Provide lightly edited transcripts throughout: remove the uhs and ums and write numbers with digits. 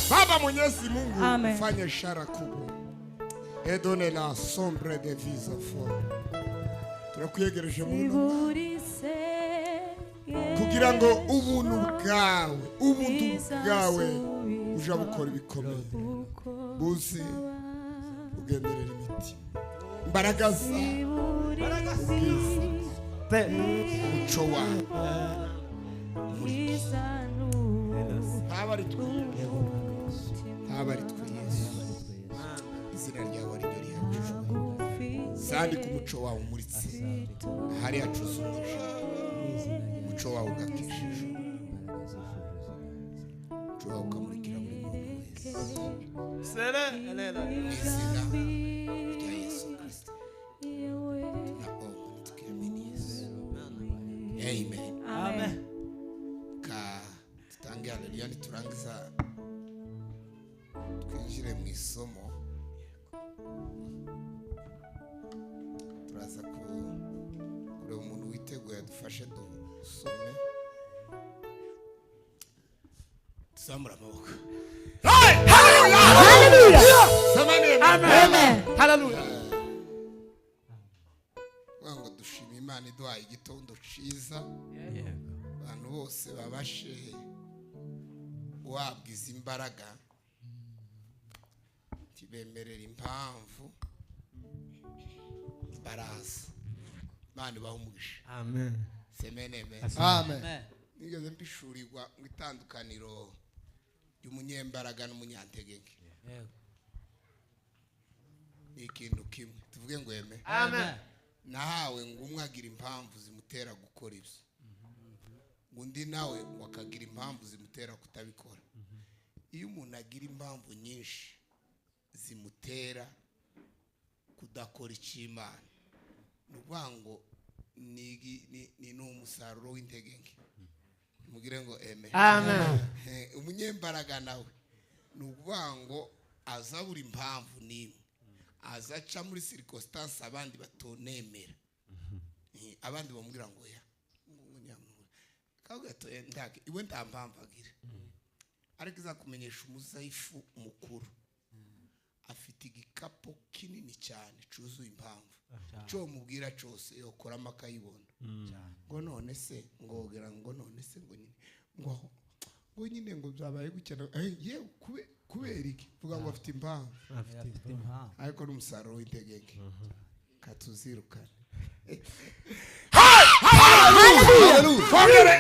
Baba Mwenyezi Mungu, Amen. Ufanye ishara kubwa et donne la sombre de vie fort. Turakwiyegereje mu kugira ngo ubuntu bwawe uja bukora ibikomeye, buze bugenderera imitima, imbaraga zawe, ubwiza, umuco wawe. Ntaba ari twe, ntaba ari twe, Yesu. Izina ryawe ari ryo rihabwa. Sandika umuco wawe umuritse ahari hacuze umwijima, umuco wawe ugakishije, umuco wawe ukamurikira buri muntu wese, mu izina rya Yesu Kirisito tunaomba tukiamini. Yesu, amen. Amen. Ka tutange haleluya, niturangiza twinjire mu isomo. Turaza kureba umuntu witeguye adufashe dusome. Tuzamura amaboko. Sema neza. Amen. Hallelujah. Kuvuga ngo dushima Imana iduhaye igitondo ciza, abantu bose babashe guhabwa izi mbaraga, ntibemerera impamvu, baraza. Imana ibaha umugisha. Amen. Semene amen. Amen. Nigeze mpishurirwa mu itandukaniro ry'umunyembaraga n'umunyantegeke ni ikintu kimwe. Tuvuge ngo eme. Amen. Nahawe ngo umwe agira impamvu zimutera gukora ibyo, ngo undi nawe ngo akagira impamvu zimutera kutabikora. Iyo umuntu agira impamvu nyinshi zimutera kudakora icy'Imana, ni ukuvuga ngo ni umusaruro w'intege nke. Mugire ngo eme. Amen. Umunyembaraga nawe ni ukuvuga ngo aza buri impamvu n'imwe, aza aca muri circonstance abandi batonemera. Abandi bamubwira ngo ya ngo nyamuntu kavuga ati "Oya, ndake iwe nta mpamvu agira." Ariko izakumenyesha umuzayifu mukuru afite igikapu kinini cyane cyuzuye impamvu, cyo mubwira cyose yokoramo akayibona. Ngo none se ngogera, ngo none se ngo nyine ngo aho ngo nyine ngo byabaye gutya yewe kubera iki? Vuga ngo afite impamvu. Afite impamvu. Ariko n'umusaruro w'intege nke katuzirukane. Twongere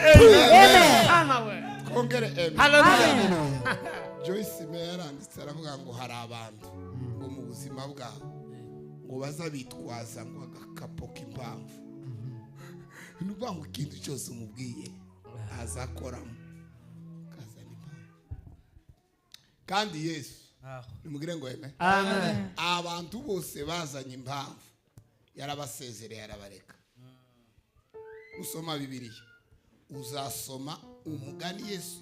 amen, twongere amen. Hallelujah. Joyce Meyer yaranditse aravuga ngo hari abantu ngo mu buzima bwabo ngo baza bitwaza ngo agakapo k'impamvu. Ni ukuvuga ngo ikintu cyose umubwiye azakoramo kazana impamvu. Kandi Yesu, nimugire ngo amen. Amen. Abantu bose bazanye impamvu yarabasezereye, arabareka. Usoma Bibiliya uzasoma umugani Yesu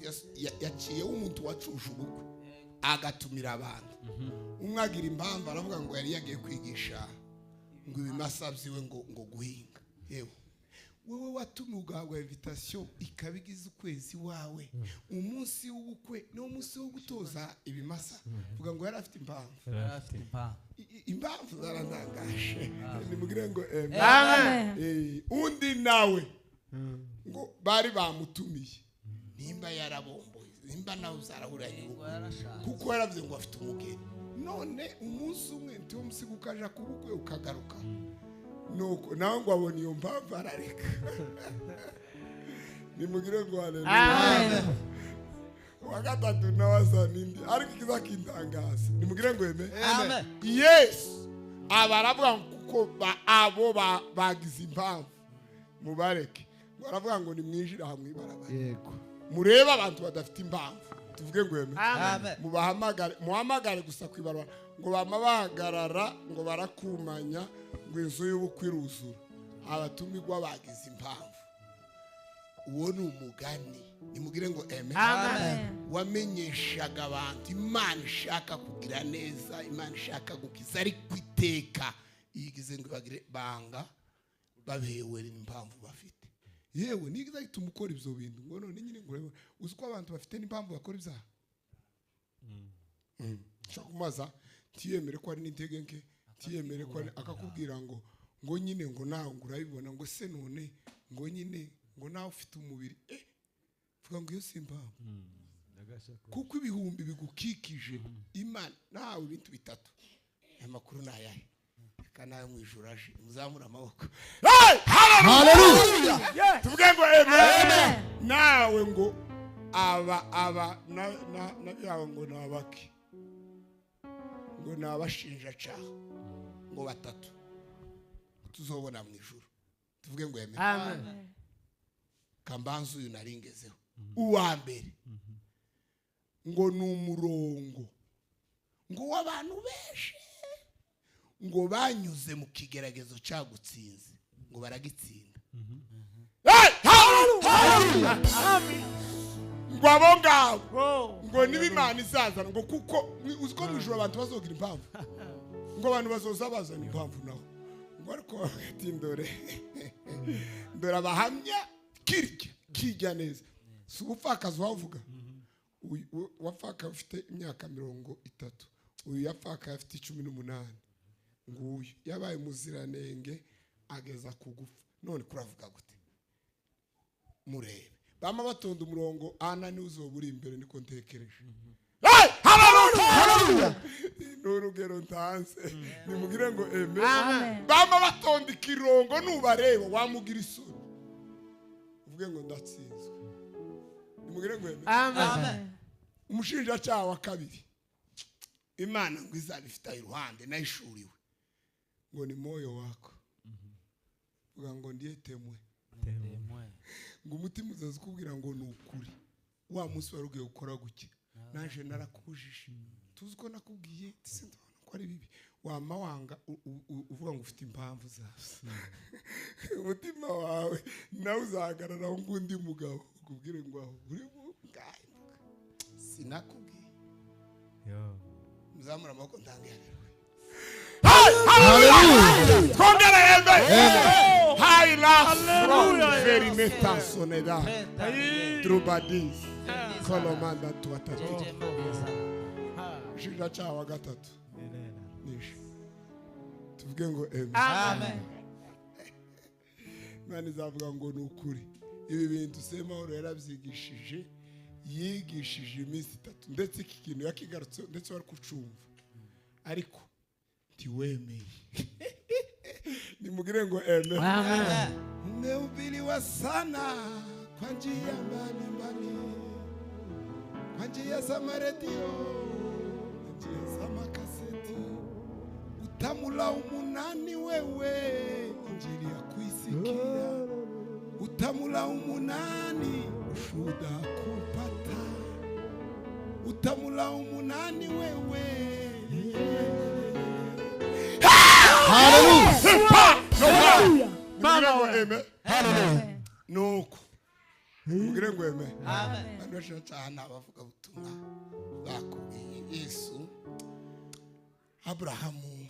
yaciye w'umuntu wacuje ubukwe agatumira abantu. Umwe agira impamvu, aravuga ngo yari yagiye kwigisha ngo ibimasa byiwe ngo guhinga. Yewe wowe watumiwe ugahabwa invitation ikaba igize ukwezi wawe, umunsi w'ubukwe ni umunsi wo gutoza ibimasa. Vuga ngo yari afite impamvu. Afite impamvu. Impamvu zarantangaje. Nimugire ngo amen. Amen. Undi nawe ngo bari bamutumiye, nimba yarabomboye, nimba nawe zarahuranye ubukwe, kuko yaravuze ngo afite umugeni. None umunsi umwe ntiwo musiga ukaja ku bukwe ukagaruka, nuko nawe ngo abona iyo mpamvu arareka. Nimugire ngo haleluya. Amen. Uwa gatatu nawe asa n'indi, ariko ikiza kintangaza, nimugire ngo amen. Amen. Yesu aba aravuga ngo kuko abo bagize impamvu mubareke. Ngo aravuga ngo nimwinjire aha mw'ibarabara, murebe abantu badafite impamvu. Tuvuge ngo amen. Amen. Mubahamagare, muhamagare gusa ku ibarabara. Ngo bama bahagarara ngo barakumanya, ngo inzu y'ubukwe iruzura, abatumirwa bagize impamvu. Uwo ni umugani. Nimugire ngo amen. Amen. Wamenyeshaga abantu Imana ishaka kugira neza, Imana ishaka gukiza, ariko iteka yigize ngo bagire banga babewe n'impamvu bafite. Yewe nigize gituma ukora ibyo bintu ngo none nyine ngo urebe, uzi ko abantu bafite n'impamvu bakora ibyaha. Ushobora kumubaza ntiyemere ko ari n'intege nke, ntiyemere ko ari, akakubwira ngo nyine ngo nawe ngo urabibona, ngo se none ngo nyine ngo nawe ufite umubiri. Vuga ngo iyo si impamvu. Kuko ibihumbi bigukikije Imana nawe ibintu bitatu. Aya makuru ni ayahe? Reka nawe mu ijuru aje muzamure amaboko. Haleluya! Tuvuge ngo amen. Nawe ngo aba na byawe ngo ni abaki, ngo ni abashinjacaha ngo batatu tuzobona mu ijuru. Tuvuge ngo amen. Amen. Kambanzu uyu naringezeho uwa mbere ngo ni umurongo ngo w'abantu benshi ngo banyuze mu kigeragezo cyagutsinze ngo baragitsinda. Ngo abo ngabo ngo niba Imana izazana, ngo kuko uzi ko mu ijuru abantu bazogira impamvu, ngo abantu bazoza bazana impamvu naho, ngo ariko ati ndore ndore abahamya kirya kijya neza. Si ubupfakazi wavuga, wapfakaye ufite imyaka 30, uyu yapfakaye afite 18, nguyu yabaye umuziranenge ageza ku gupfa. None kuravuga gute? Murebe bama batonda umurongo, ana ni uzoba uri imbere, niko ntekereje. Haleluya! Ni urugero ntanze, nimugire ngo amen. Bama batonda ikirongo, nubareba wamugira isoni uvuge ngo ndatsinzwe. Nimugire ngo amen. Amen. Umushinjacyaha wa kabiri Imana ngo izabifite iruhande nayishuriwe, ngo ni moyo wako. Vuga ngo ndiye temwe, ngo umutima uzaza ukubwira ngo ni ukuri, wa munsi wari ugiye gukora guke naje narakubujije, tuzi ko nakubwiye sindabona ko ari bibi, wama wanga uvuga ngo ufite impamvu zawe. Umutima wawe nawe uzahagarara ngo undi mugabo ukubwire ngo aho uri ngahe, sinakubwiye. Muzamura amaboko ntange haleluya. Twongere amen. Haila ferimeta soneda trubadis kolomanda tuwatatu. Ushinjacyaha wa gatatu nishe. Tuvuge ngo amen. Amen. Imana izavuga ngo ni ukuri, ibi bintu Semahoro yarabyigishije, yigishije iminsi 3, ndetse iki kintu yakigarutse, ndetse wari kucumva ariko ntiwemeye. Nimugire ngo amen. Amen. Nimehubiriwa sana kwa njia mbalimbali, kwa njia za maredio, kwa njia za makaseti. Utamulaumu nani wewe injili ya kuisikia? Utamulaumu nani ushuhuda kupata? Utamulaumu nani wewe? Haleluya! Haleluya! Haleluya! Nuko mugire ngo amen. Abantu benshi cyane abavuga butumwa bakubwiye Yesu. Abrahamu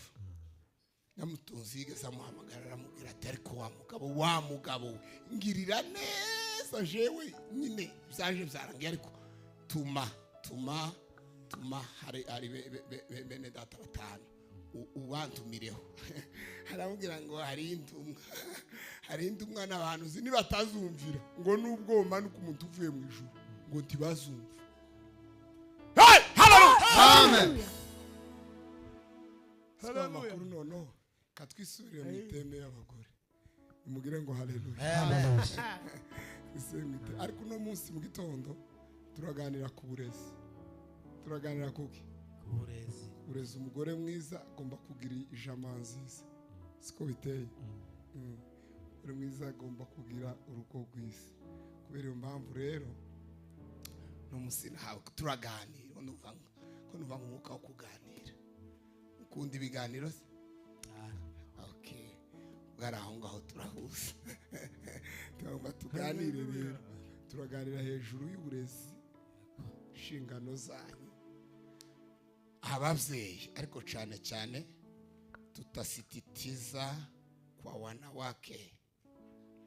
nyamutunzi yigeze amuhamagara aramubwira ati ariko wa mugabo ngirira neza, jewe nyine byaje byarangiye, ariko tuma hari bene data 5 ubantumireho. Aramubwira ngo hari intumwa n'abantu uzi nibatazumvira, ngo nubwo manuka umuntu uvuye mu ijuru ngo ntibazumva. Amen. Amakuru noneho katwisubire mu iteme y'abagore. Nimugire ngo haleluya. Amen. Ariko uno munsi mu gitondo turaganira ku burezi. Turaganira kuki? Uburezi. Urezi umugore mwiza agomba kugira ijama nziza, siko biteye? Umugore mwiza agomba kugira urugo rwiza. Kubera iyo mpamvu rero no munsi nawe turaganira, ko numva umwuka wo kuganira. Ukunda ibiganiro se? Okay, bwari aho ngaho turahuza. Tugomba tuganire rero, turaganira hejuru y'uburezi, inshingano zanyu ababyeyi, ariko cyane cyane tutasisitiza kwa wanawake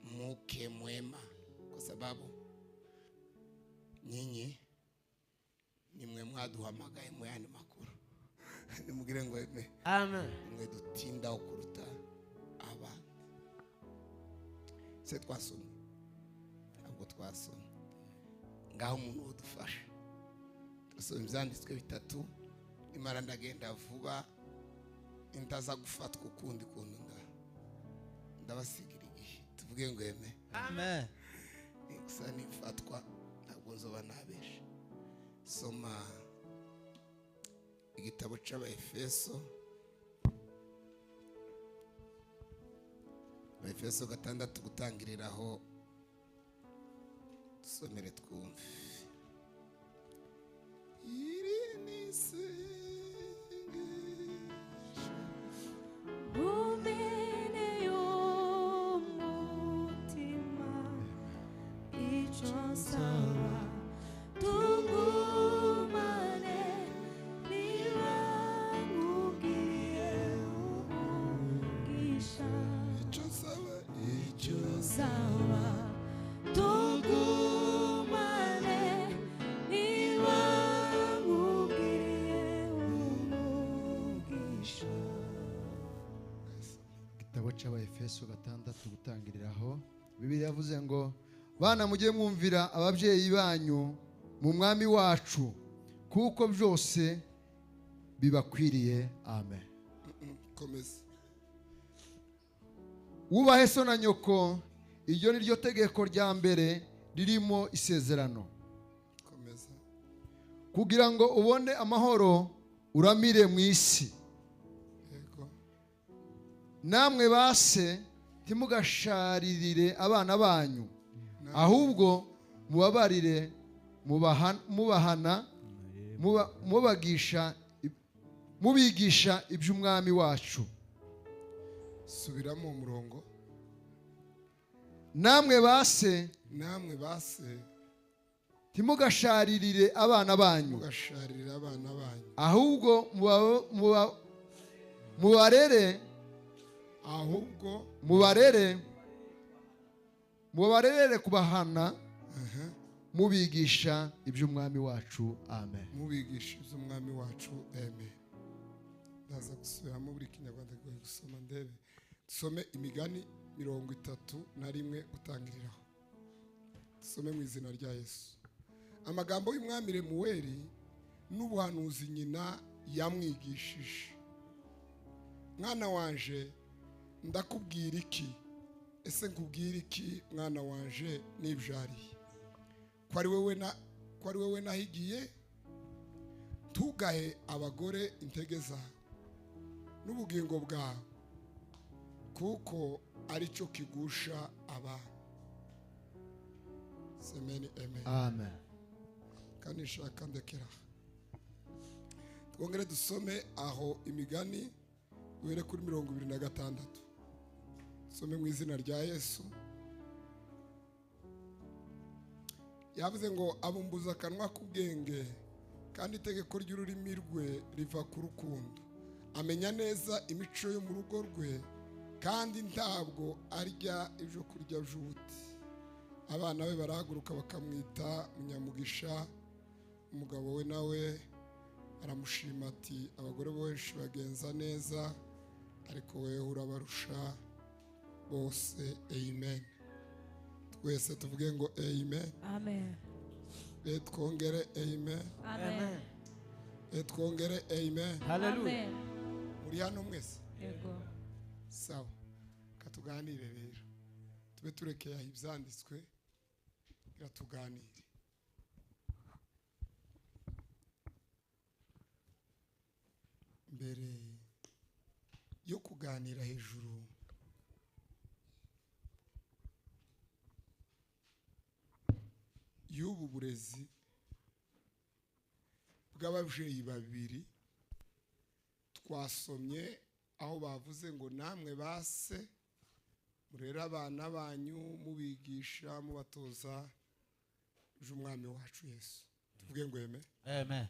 mke mwema, kwa sababu nyinyi Nimwe mwaduhamagaye mu yandi makuru. Nimugire ngo amen. Amen. Mwe dutindaho kuruta abandi. Se twasomye? Ntabwo twasomye. Ngaho umuntu udufasha. Turasoma ibyanditswe bitatu, nimara ndagenda vuba intaza gufatwa ukundi kuntu ndabasigira igihe. Tuvuge ngo amen. Amen. Gusa nifatwa ntabwo nzoba nabeshe. Soma igitabo cy'Abaefeso, Abaefeso 6 gutangiriraho, dusomere twumve. Iri ni isengesho umene y'umutima, icyo nsaba tugumane, niba nkubwiye umugisha. Icyo nsaba, icyo nsaba tugumane, niba nkubwiye umugisha. Igitabo cy'Abaefeso 6 gutangiriraho, Bibiliya yavuze ngo bana mujye mwumvira ababyeyi banyu mu mwami wacu, kuko byose bibakwiriye. Amen. Komeza. Wubahe so na nyoko, iryo ni ryo tegeko rya mbere ririmo isezerano. Komeza. Kugira ngo ubone amahoro uramire mu isi. Yego. Namwe base ntimugasharirire abana banyu, ahubwo mubabarire, mubahana, mubigisha iby'umwami wacu. Subiramo umurongo. Namwe base, namwe base ntimugasharirire abana banyu, mugasharira abana banyu, ahubwo mubarere, ahubwo mubarere, mubarerere kubahana, mubigisha iby'umwami wacu. Amen. Mubigisha iby'umwami wacu. Amen. Ndaza gusubiramo buri kinyarwanda goye gusoma ndebe. Dusome imigani 31 gutangiriraho. Dusome mu izina rya Yesu. Amagambo y'umwami Lemuweli n'ubuhanuzi nyina yamwigishije. Mwana wanje ndakubwira iki? Ese nkubwira iki mwana wanje nibyariye? Ko ari wewe nahigiye? Ntugahe abagore intege zawe n'ubugingo bwawe, kuko aricyo kigusha abantu. Semeni amen. Amen. Kandi nshaka ndekera. Twongere dusome aho imigani duhere kuri 26. Dusome mu izina rya Yesu. Yavuze ngo abumbuza akanwa k'ubwenge, kandi itegeko ry'ururimi rwe riva ku rukundo. Amenya neza imico yo mu rugo rwe, kandi ntabwo arya ibyo kurya by'ubuti. Abana be barahaguruka bakamwita munyamugisha. Umugabo we nawe aramushima ati abagore benshi bagenza neza, ariko wewe urabarusha bose. Amen. Twese tuvuge ngo amen. Amen. Twongere amen. Amen. Twongere amen. Hallelujah. Muri hano mwese? Yego. Sawa. Katuganire rero. Tube turekeye ibyanditswe, iratuganire. Mbere yo kuganira hejuru y'ubu burezi bw'ababyeyi babiri twasomye aho bavuze ngo namwe base murera abana banyu mubigisha mubatoza umwami wacu Yesu. Tuvuge ngo amen. Amen.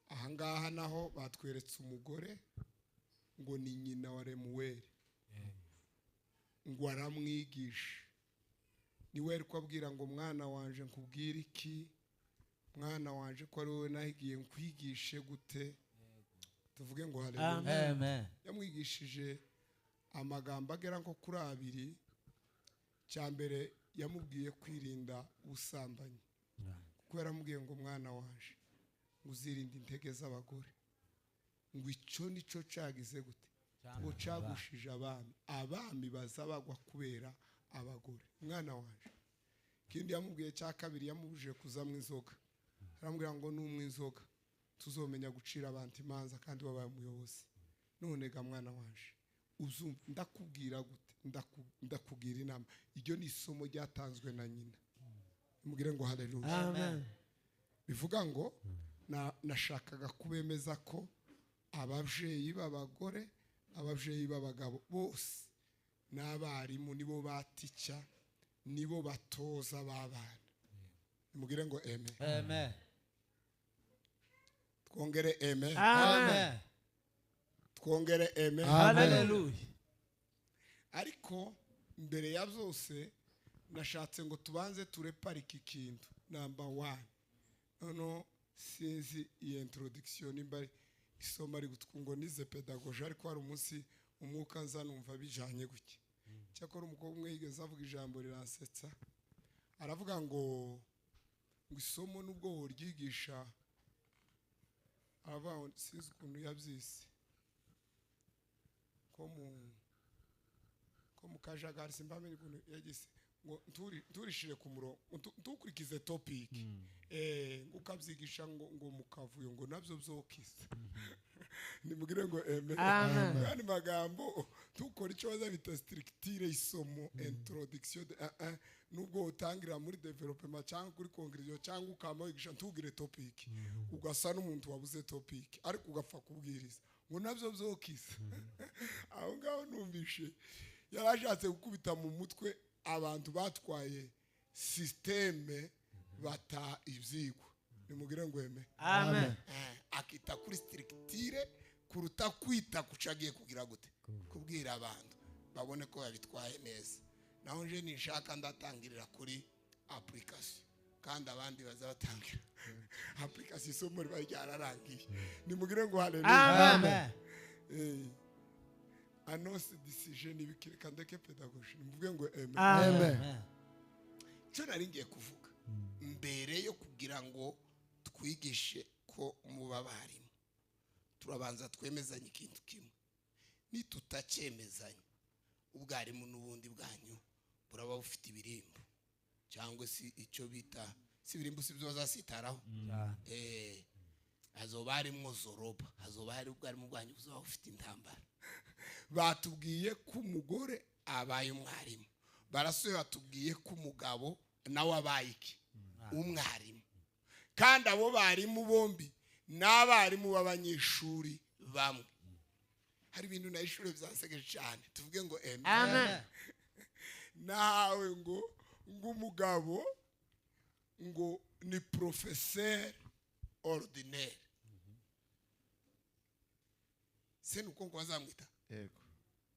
Ahangaha naho batweretse umugore ngo ni nyina wa Lemuweli, ngo aramwigisha. Niwe ari kubabwira ngo mwana wanje nkubwire iki, Mwana wanje, ko ari wowe nahigiye, nkwigishe gute? Tuvuge ngo haleluya. Amen. Yamwigishije amagambo agera nko kuri abiri. Cya mbere, yamubwiye kwirinda ubusambanyi, kuko yaramubwiye ngo: "Mwana wanje, ngo uzirinde intege z'abagore." Ngo icyo nicyo cyagize gute? Ngo cagushije abami. Abami baza bagwa kubera abagore, mwana wanje. Ikindi yamubwiye cya kabiri, yamubujije kuzamwa inzoga. Aramubwira ngo: "Numwe inzoga, tuzomenya gucira abantu imanza kandi wabaye umuyobozi." None ga mwana wanje, uzumva ndakubwira gute? Ndakugira inama. Iryo ni isomo ryatanzwe na nyina. Mubwire ngo haleluya. Amen. Bivuga ngo nashakaga kubemeza ko ababyeyi b'abagore, ababyeyi b'abagabo, bose n'abarimu, nibo batica, nibo batoza b'abana. Nimubwire ngo amen. Amen. Twongere amen. Amen. Twongere amen. Hallelujah. Ariko mbere ya byose, nashatse ngo tubanze tureparike ikintu number one. Noneho sinzi iyi introduction nimba ari isomo ari ngo nize pédagogie, ariko hari umunsi umwuka nza numva bijanye gutya. Cyakora umukobwa umwe yigeze avuga ijambo riransetsa, aravuga ngo isomo nubwo woryigisha, aravuga ngo sinzi ukuntu yabyise, ko mu kajagari, simbamenye ukuntu yagize, ngo nturishire ku murongo, ntukurikize topic, ngo ukabyigisha ngo mu kavuyo, ngo nabyo byokisa. Nimugire ngo amen. Amen. Mu yandi magambo, tukora icyo baza bita structure isomo, introduction de un un, nubwo utangira muri développement cyangwa kuri conclusion cyangwa ukama wigisha, ntugire topic, ugasa n'umuntu wabuze topic ariko ugapfa kubwiriza, ngo nabyo byokisa. Aho ngaho numvishe yarashatse gukubita mu mutwe abantu batwaye système, bata ibyigwa. Nimugire ngo amen. Amen. Akita kuri structure kuruta kwita kuco agiye kugira gute, kubwira abantu babone ko babitwaye neza. Naho nje nishaka ndatangirira kuri application, kandi abandi bazabatangira application, isomo riba ryararangiye. Nimugire ngo haleluya. Amen. Annonce du sujet n'ibiki, reka ndeke pédagogie. Nimuvuge ngo amen. Amen. Icyo nari ngiye kuvuga mbere yo kugira ngo twigishe ko muba abarimu, turabanza twemezanye ikintu kimwe. Nitutacyemezanya, ubwarimu n'ubundi bwanyu buraba bufite ibirimbo, cyangwa se icyo bita si ibirimbo, si byo bazasitaraho. Hazoba harimo zoroba, hazoba hari ubwarimu bwanyu buzaba bufite intambara. Batubwiye ko umugore abaye umwarimu, barasuye batubwiye ko umugabo nawe abaye iki? Umwarimu. Kandi abo barimu bombi ni abarimu b'abanyeshuri bamwe. Hari ibintu na ishuri byasegeje cyane. Tuvuge ngo amen. Amen. Nawe ngo umugabo ngo ni professeur ordinaire, se ni uko ngo bazamwita? Yego.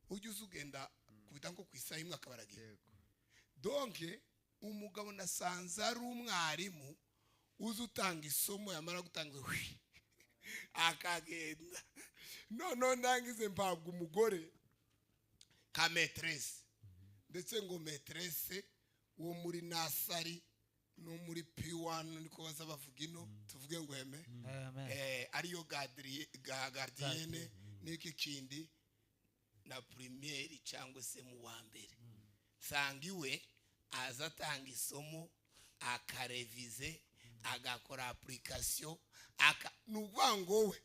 Ujya uza ugenda kubita nko ku isaha imwe akaba aragiye. Yego. Donc umugabo nasanze ari umwarimu uza utanga isomo, yamara gutanga hwi, akagenda. Noneho ndangize mpabwa umugore ka maîtresse, ndetse ngo maîtresse wo muri nursery no muri P1, niko baza bavuga ino. Tuvuge ngo amen. Amen. Ariyo gardienne n'iki kindi na primaire cyangwa se mu wa mbere. Sanga iwe aza atanga isomo, akarevize, agakora application, aka ni ukuvuga ngo we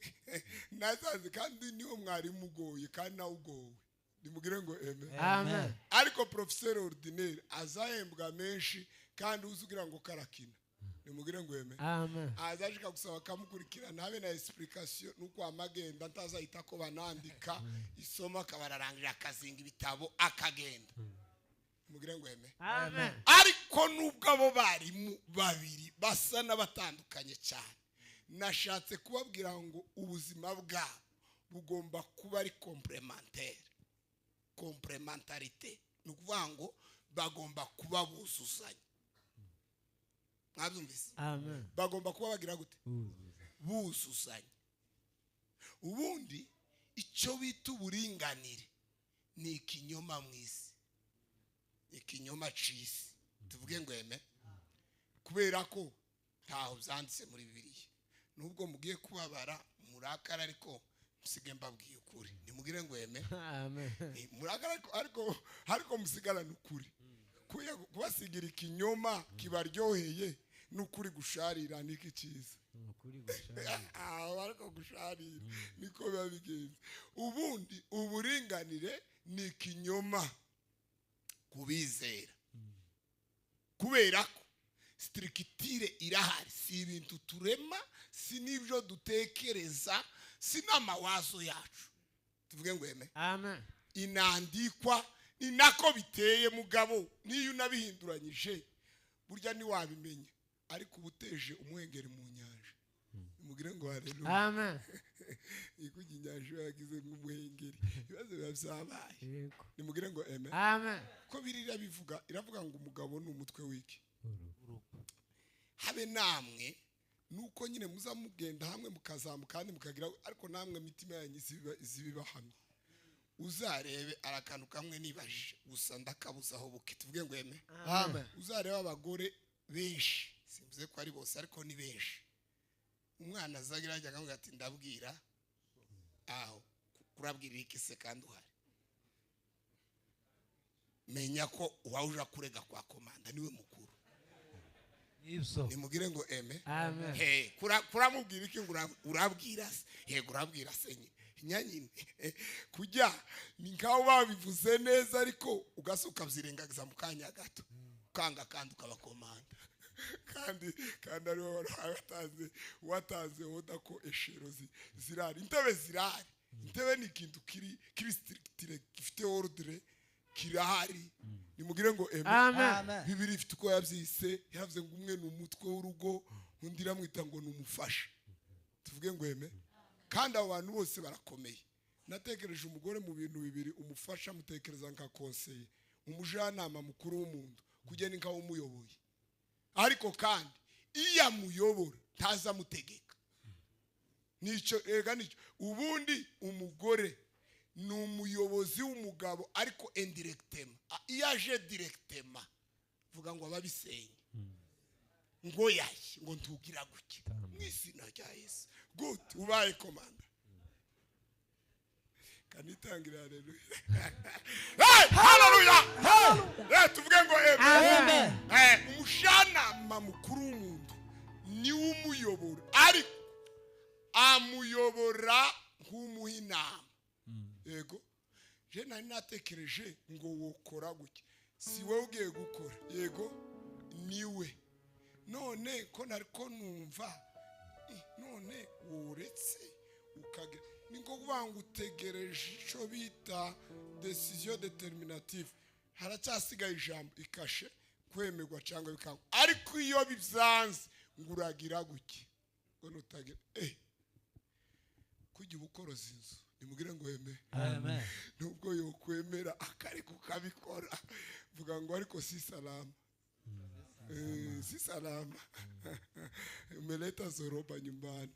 nasanze kandi niwo mwarimu ugoye kandi nawe ugowe. Nimugire ngo amen. Amen. Ariko professeur ordinaire azahembwa menshi, kandi uzi ugira ngo karakina. Nimugire ngo amen. Amen. Aza ashika gusaba akamukurikirana, habe na explication, nuko amagenda ntazahita ko banandika isomo, akaba ararangije, akazinga ibitabo akagenda. Mugire ngo amen. Amen. Ariko nubwo abo barimu babiri basa n'abatandukanye cyane, nashatse kubabwira ngo ubuzima bwabo bugomba kuba ari complémentaire, complémentarité. Ni ukuvuga ngo bagomba kuba buzuzanya. Mwabyumvise? Amen. Bagomba kuba bagira gute? Buzuzanya. Ubundi icyo bita uburinganire ni ikinyoma mu isi, ikinyoma c'isi. Tuvuge ngo eme, kubera ko ntaho byanditse muri Bibiliya. Nubwo mugiye kubabara murakara, ariko musige mbabwiye ukuri. Nimugire ngo eme. Amen. Murakara, ariko musigarane ukuri. Kubasigira ikinyoma kibaryoheye n'ukuri gusharira niki cyiza? Ukuri gushaka. Aho ariko gusharira niko biba bigenze. Ubundi uburinganire ni ikinyoma kubizera, kubera ko structure irahari. Si ibintu turema, si n'ibyo dutekereza, si n'amawazo yacu. Tuvuge ngo eme. Amen. Inandikwa ni nako biteye. Mugabo niyo unabihinduranyije, burya ntiwabimenya, ariko uba uteje umuhengeri mu nyanja. Nimugire ngo haleluya. Amen. Ikujya inyanja iyo yagize nk'umuhengeri, ibibazo biba byabaye. Yego. Nimugire ngo eme. Amen. Ko birira bivuga, iravuga ngo umugabo ni umutwe w'iki? Habe namwe nuko nyine muza mugenda hamwe, mukazamuka kandi mukagira, ariko namwe imitima yanyu izibibahamye. Uzarebe, ari akantu kamwe nibajije gusa, ndakabuzaho buke. Tuvuge ngo eme. Amen. Uzarebe abagore benshi, simvuze ko ari bose, ariko ni benshi, umwana azagira ajya akavuga ati: "Ndabwira aho." Kurabwira iki se kandi uhari? Menya ko uwawe uja kurega kwa komanda niwe mukuru. Ibyo. Nimugire ngo eme. Amen. He, kuramubwira iki ngo urabwira se? Yego, urabwira se nyine nyanyine. Kujya ni nkaho babivuze neza, ariko ugasa ukabyirengagiza mu kanya gato, ukanga kandi ukabakomanda, kandi ariwe wari watanze order ko eshero zirari, intebe zirari. Intebe ni ikintu kiri structure, gifite ordre, kirahari. Nimugire ngo eme. Amen. Amen. Bibiri ifite uko yabyise. Yaravuze ngo umwe ni umutwe w'urugo, undi iramwita ngo ni umufasha. Tuvuge ngo eme. Kandi abo bantu bose barakomeye. Natekereje umugore mu bintu bibiri: umufasha mutekereza nka conseiller, umujyanama mukuru w'umuntu, kugena nkaho umuyoboye, ariko kandi iyo amuyobora ntaza amutegeka. Nicyo ega nicyo. Ubundi umugore ni umuyobozi w'umugabo, ariko indirectement. Iyo aje directement, vuga ngo ababisenye, ngo yaye, ngo ntugira gutya mu izina rya Yesu, gute ubaye komanda? Kanitangira. Haleluya! Hey, haleluya! Eh, tuvuge ngo amen. Amen. Umushanama mukuru w'umuntu niwe umuyobora, ariko amuyobora nk'umuha inama. Yego, je nari natekereje ngo wokora gutya, si wowe ugiye gukora, yego niwe. None ko nari ko numva, none woretse ukagira, ni nko kuvuga ngo utegereje icyo bita décision déterminative. Haracyasigaye ijambo ikashe kwemerwa cyangwa bikanga, ariko iyo bibyanze ngo uragira gutya, ngo nutagira kujya ubukoroza inzu. Nimubwire ngo wemere. Amen. Nubwo yokwemera akareka ukabikora, vuga ngo ariko si salama. Si salama, umeleta zoroba nyumbani.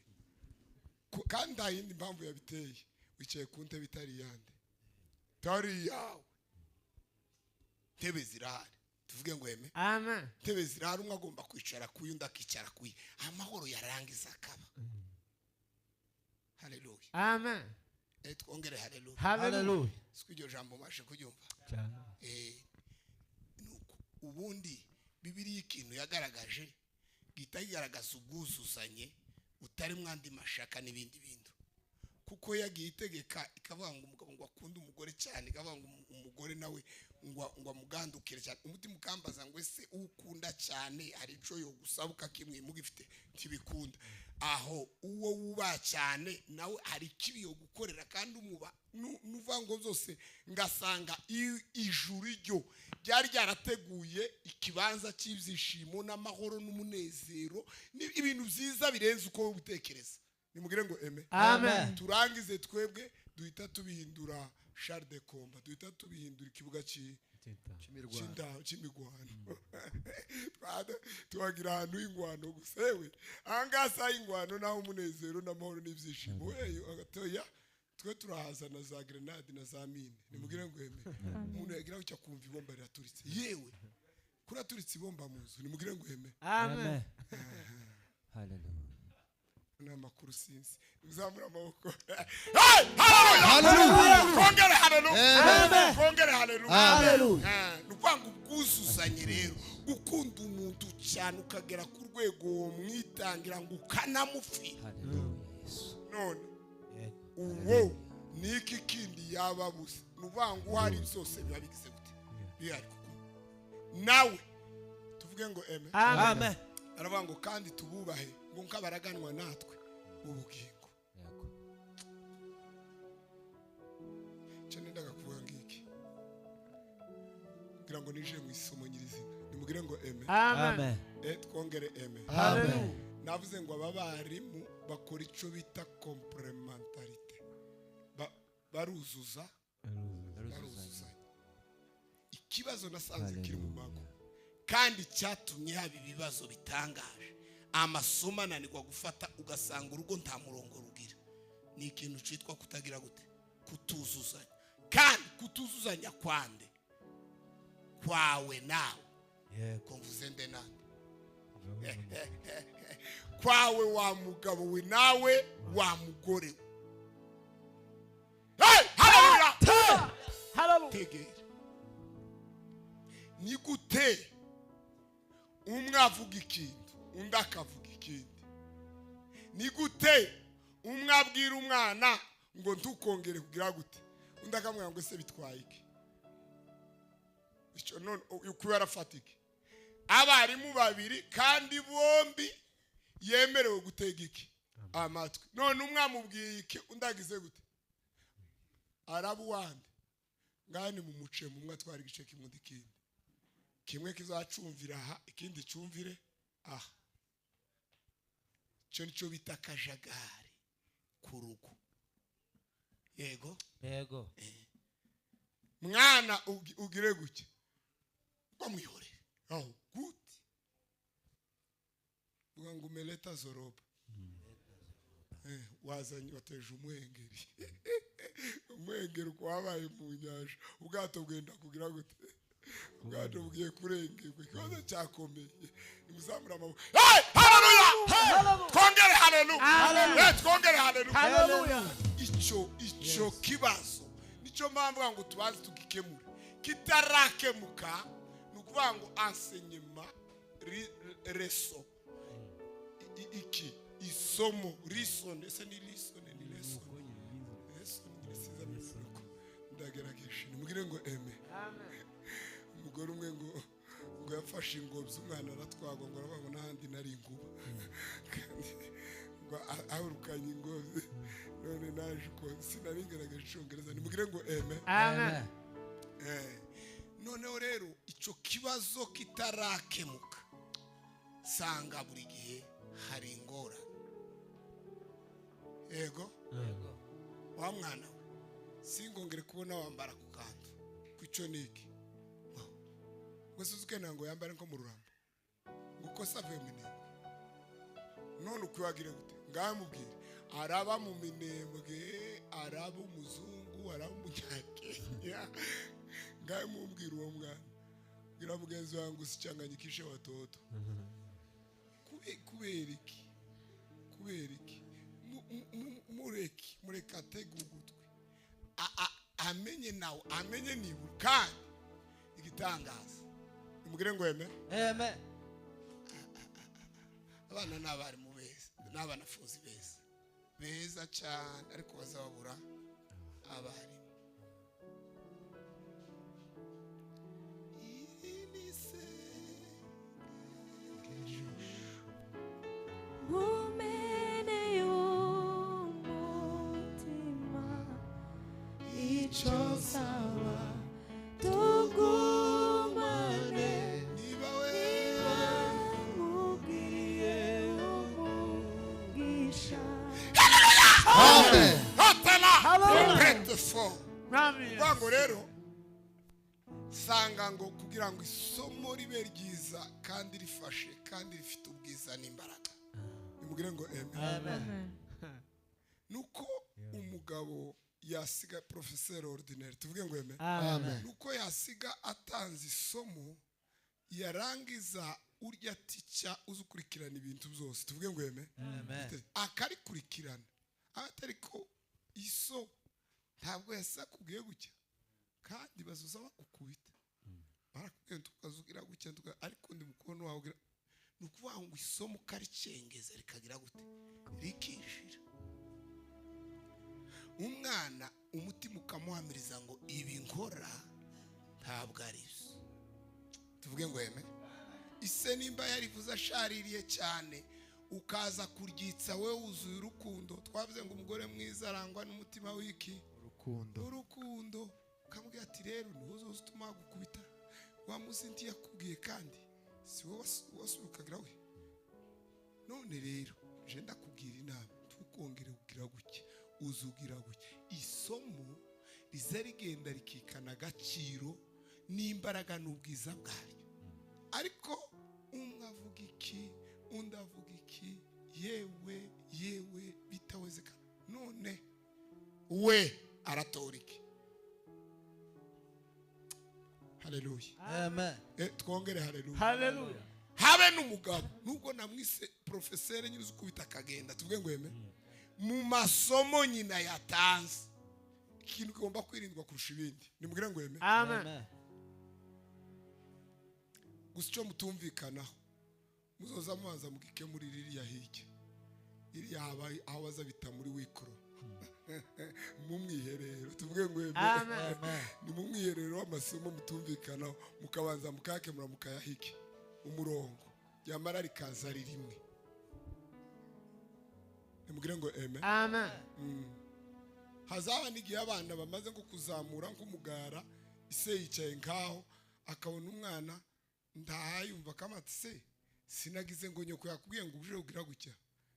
Kandi nta yindi mpamvu yabiteye, wicaye ku ntebe itari iyande, itari iyawe. Intebe zirahari. Tuvuge ngo eme. Amen. Intebe zirahari, umwe agomba kwicara kuyu, undi akicara kuyi, amahoro yarangiza akaba. Haleluya! Amen. Twongere haleluya. Hallelujah. Hallelujah. Siko iryo jambo mbashe kuryumva? Cyane. Nuko ubundi Bibiliya ikintu yagaragaje gihita kigaragaza ubwuzuzanye butarimo andi mashaka n'ibindi bintu, kuko yagiye itegeka ikavuga ngo umugabo ngo akunde umugore cyane, ikavuga ngo umugore nawe ngo amugandukire cyane. Umutima ukambaza ngo: ese ukunda cyane hari icyo yogusaba ukakimwe mugifite? Ntibikunda. Aho uwo wubaha cyane nawe hari ikibi yo gukorera, kandi umuba nuvuga ngo zose ngasanga ijuru ryo ryari ryarateguye ikibanza cy'ibyishimo n'amahoro n'umunezero, ni ibintu byiza birenze uko wowe utekereza. Nimugire ngo eme. Amen. Turangize twebwe duhita tubihindura char de combat, duhita tubihindura ikibuga. Cy'imigwano. Tuhagira ahantu h'ingwano gusa. Yewe, ahangaha si ah'ingwano, naho umunezero n'amahoro n'ibyishimo. Weyo agatoya twe turahazana za grenade na za mine. Nimugire ngo amen. Umuntu yagira gutya kumva ibomba riraturitse. Yewe, kuraturitse ibomba mu nzu. Nimugire ngo amen. Amen. Hallelujah. Ni amakuru sinzi. Muzamura amaboko. Hey! Hallelujah! Kongere hallelujah! Kongere hallelujah! Ni ukuvuga ngo ubwuzuzanye rero, gukunda umuntu cyane ukagera ku rwego womwitangira ngo ukanamupfira. Hallelujah. Yesu. None uwo ni iki kindi yaba abuze? Ni ukuvuga ngo uhari byose biba bigize gute? Bihari. Kuko nawe tuvuge ngo amen. Amen. Aravuga ngo kandi tububahe ngo nk'abaraganwa natwe ubugingo. Yego. Icyo nendaga kuvuga ngiki kugira ngo ninjire mu isomo nyirizina, nimugire ngo amen. Amen. Twongere amen. Amen. Navuze ngo aba barimu bakora icyo bita complémentarité. Baruzuza, baruzuzanya. Ikibazo nasanze kiri mu mago kandi cyatumye haba ibibazo bitangaje, amasomo ananirwa gufata, ugasanga urugo nta murongo rugira, ni ikintu cyitwa kutagira gute? Kutuzuzanya. Kandi kutuzuzanya kwande? Kwawe nawe. Yego. Ko mvuze nde nande? Kwawe wa mugabo we, nawe wa mugore we. Hey! Hallelujah! Tegera, ni gute umwe avuga ikintu, undi akavuga ikindi? Ni gute umwe abwira umwana ngo ntukongere kugira gute, undi akamubwira ngo ese bitwaye iki? Icyo none uko yarafata iki? Abarimu babiri kandi bombi yemerewe gutega iki? Amatwi. None umwe amubwiye iki, undi agize gute? Araba uwande? Ngaha ni mu muce umwe atwara igice kimwe, undi ikindi. Kimwe kizacumvira aha, ikindi cyumvire aha. Icyo nicyo bita akajagari ku rugo. Yego. Yego. Mwana ugire gutya, bamwihorere aho gute? Vuga ngo umeleta zoroba. Wazanye, wateje umuhengeri. Umuhengeri uko wabaye mu nyanja, ubwato bwenda kugira gute? Ubwato bugiye kurengerwa. Ikibazo cyakomeye. Nimuzamure amaboko. Hey! Haleluya! Twongere haleluya! Twongere haleluya! Icyo kibazo nicyo mpamvu ngo tubanze tugikemure. Kitarakemuka, ni ukuvuga ngo enseignement leçon iki isomo leçon, ese ni leçon, ni leçon, leçon nyine, sinzi amenya. Ndagerageje. Nimugire ngo amen. Umugore umwe ngo yafashe ingobyi, umwana aratwagwa, ngo aravuga ngo n'ahandi nari inkuba, kandi ngo ahurukanye ingobyi. None naje uko sinari ngaragaje icyongereza. Nimugire ngo amen. Amen. Noneho rero icyo kibazo kitarakemuka, sanga buri gihe hari ingorane. Yego. Yego. Wa mwana we, singongere kubona wambara ku kantu ku icyo ni iki ngo suzuke ngo yambare nko mu rurambo, ngo uko se avuye mu Minembwe. None ukwibagire gute? Ngaho mubwire, araba mu Minembwe, araba umuzungu, araba umunyakenya. Ngaho mumbwira uwo mwana. Bwira mugenzi wawe ngo usichanganyikishe watoto. Kubera iki? Kubera iki? Mureke, mureke atege ugutwi, amenye nawe, amenye nibura. Kandi igitangaza, nimugire ngo amen. Amen. Abana ni abarimu beza n'abanafuzi beza, beza cyane, ariko bazababura abarimu. Iri ni isengesho. Nkumeneye umutima, icyo nsaba tugumane. Niba we nkubwiye umugisha. Amen. Hatana pete fo. Kuvuga ngo rero Sanga ngo kugira ngo isomo ribe ryiza kandi rifashe kandi rifite ubwiza n'imbaraga, nimubwire ngo amen. Nuko umugabo yasiga professeur ordinaire, tuvuge ngo amen. Amen. Nuko yasiga atanze isomo, yarangiza urya tica uzukurikirana ibintu byose, tuvuge ngo amen, akarikurikirana atari ko iso ntabwo yasakubwiye gutya kandi bazuza bakukubita barakubwiye tukazugira gutya ariko ndi mukono wawe. Nukuvuga ngo isomo karicengeza rikagira gute, rikishira umwana umutima ukamuhamiriza ngo ibi nkora ntabwo ari byo, tuvuge ngo amen. Ise nimba yarivuze ashaririye cyane ukaza kuryitsa we wuzuye urukundo, twavuze ngo umugore mwiza arangwa n'umutima wiki urukundo, ukamubwira ati rero ntuzo utuma gukubita wa munsi ntiyakubwiye kandi si wowe wasurukagira we, none rero je ndakubwira inama tukongere kugira gutya uzugira gutya. Isomo riza rigenda rikikana agaciro n'imbaraga n'ubwiza bwaryo, ariko umwe avuga iki undi avuga iki, yewe yewe bitawezeka, none we aratora iki? Haleluya, amen. Twongere haleluya, haleluya. Habe n'umugabo nubwo namwise professeur nyine uzukubita akagenda, tuvuge ngo amen. Mu masomo nyina yatanze ikintu kigomba kwirindwa kurusha ibindi, nimubwire ngo amen. Amen. Gusa icyo mutumvikanaho muzoza mubanza mugike muri ririya hirya iriya aho baza bita muri wikoro mu mwiherero, tuvuge ngo amen. Ni mu mwiherero w'amasomo mutumvikanaho, mukabanza mukakemura mukayahike umurongo yamara rikaza ari rimwe, nimubwire ngo amen. Amen. Hazaba n'igihe abana bamaze nko kuzamura nk'umugara, ise yicaye nkaho akabona umwana ndahayumva kamati se sinagize ngo nyoko yakubwiye ngo uje ugira gutya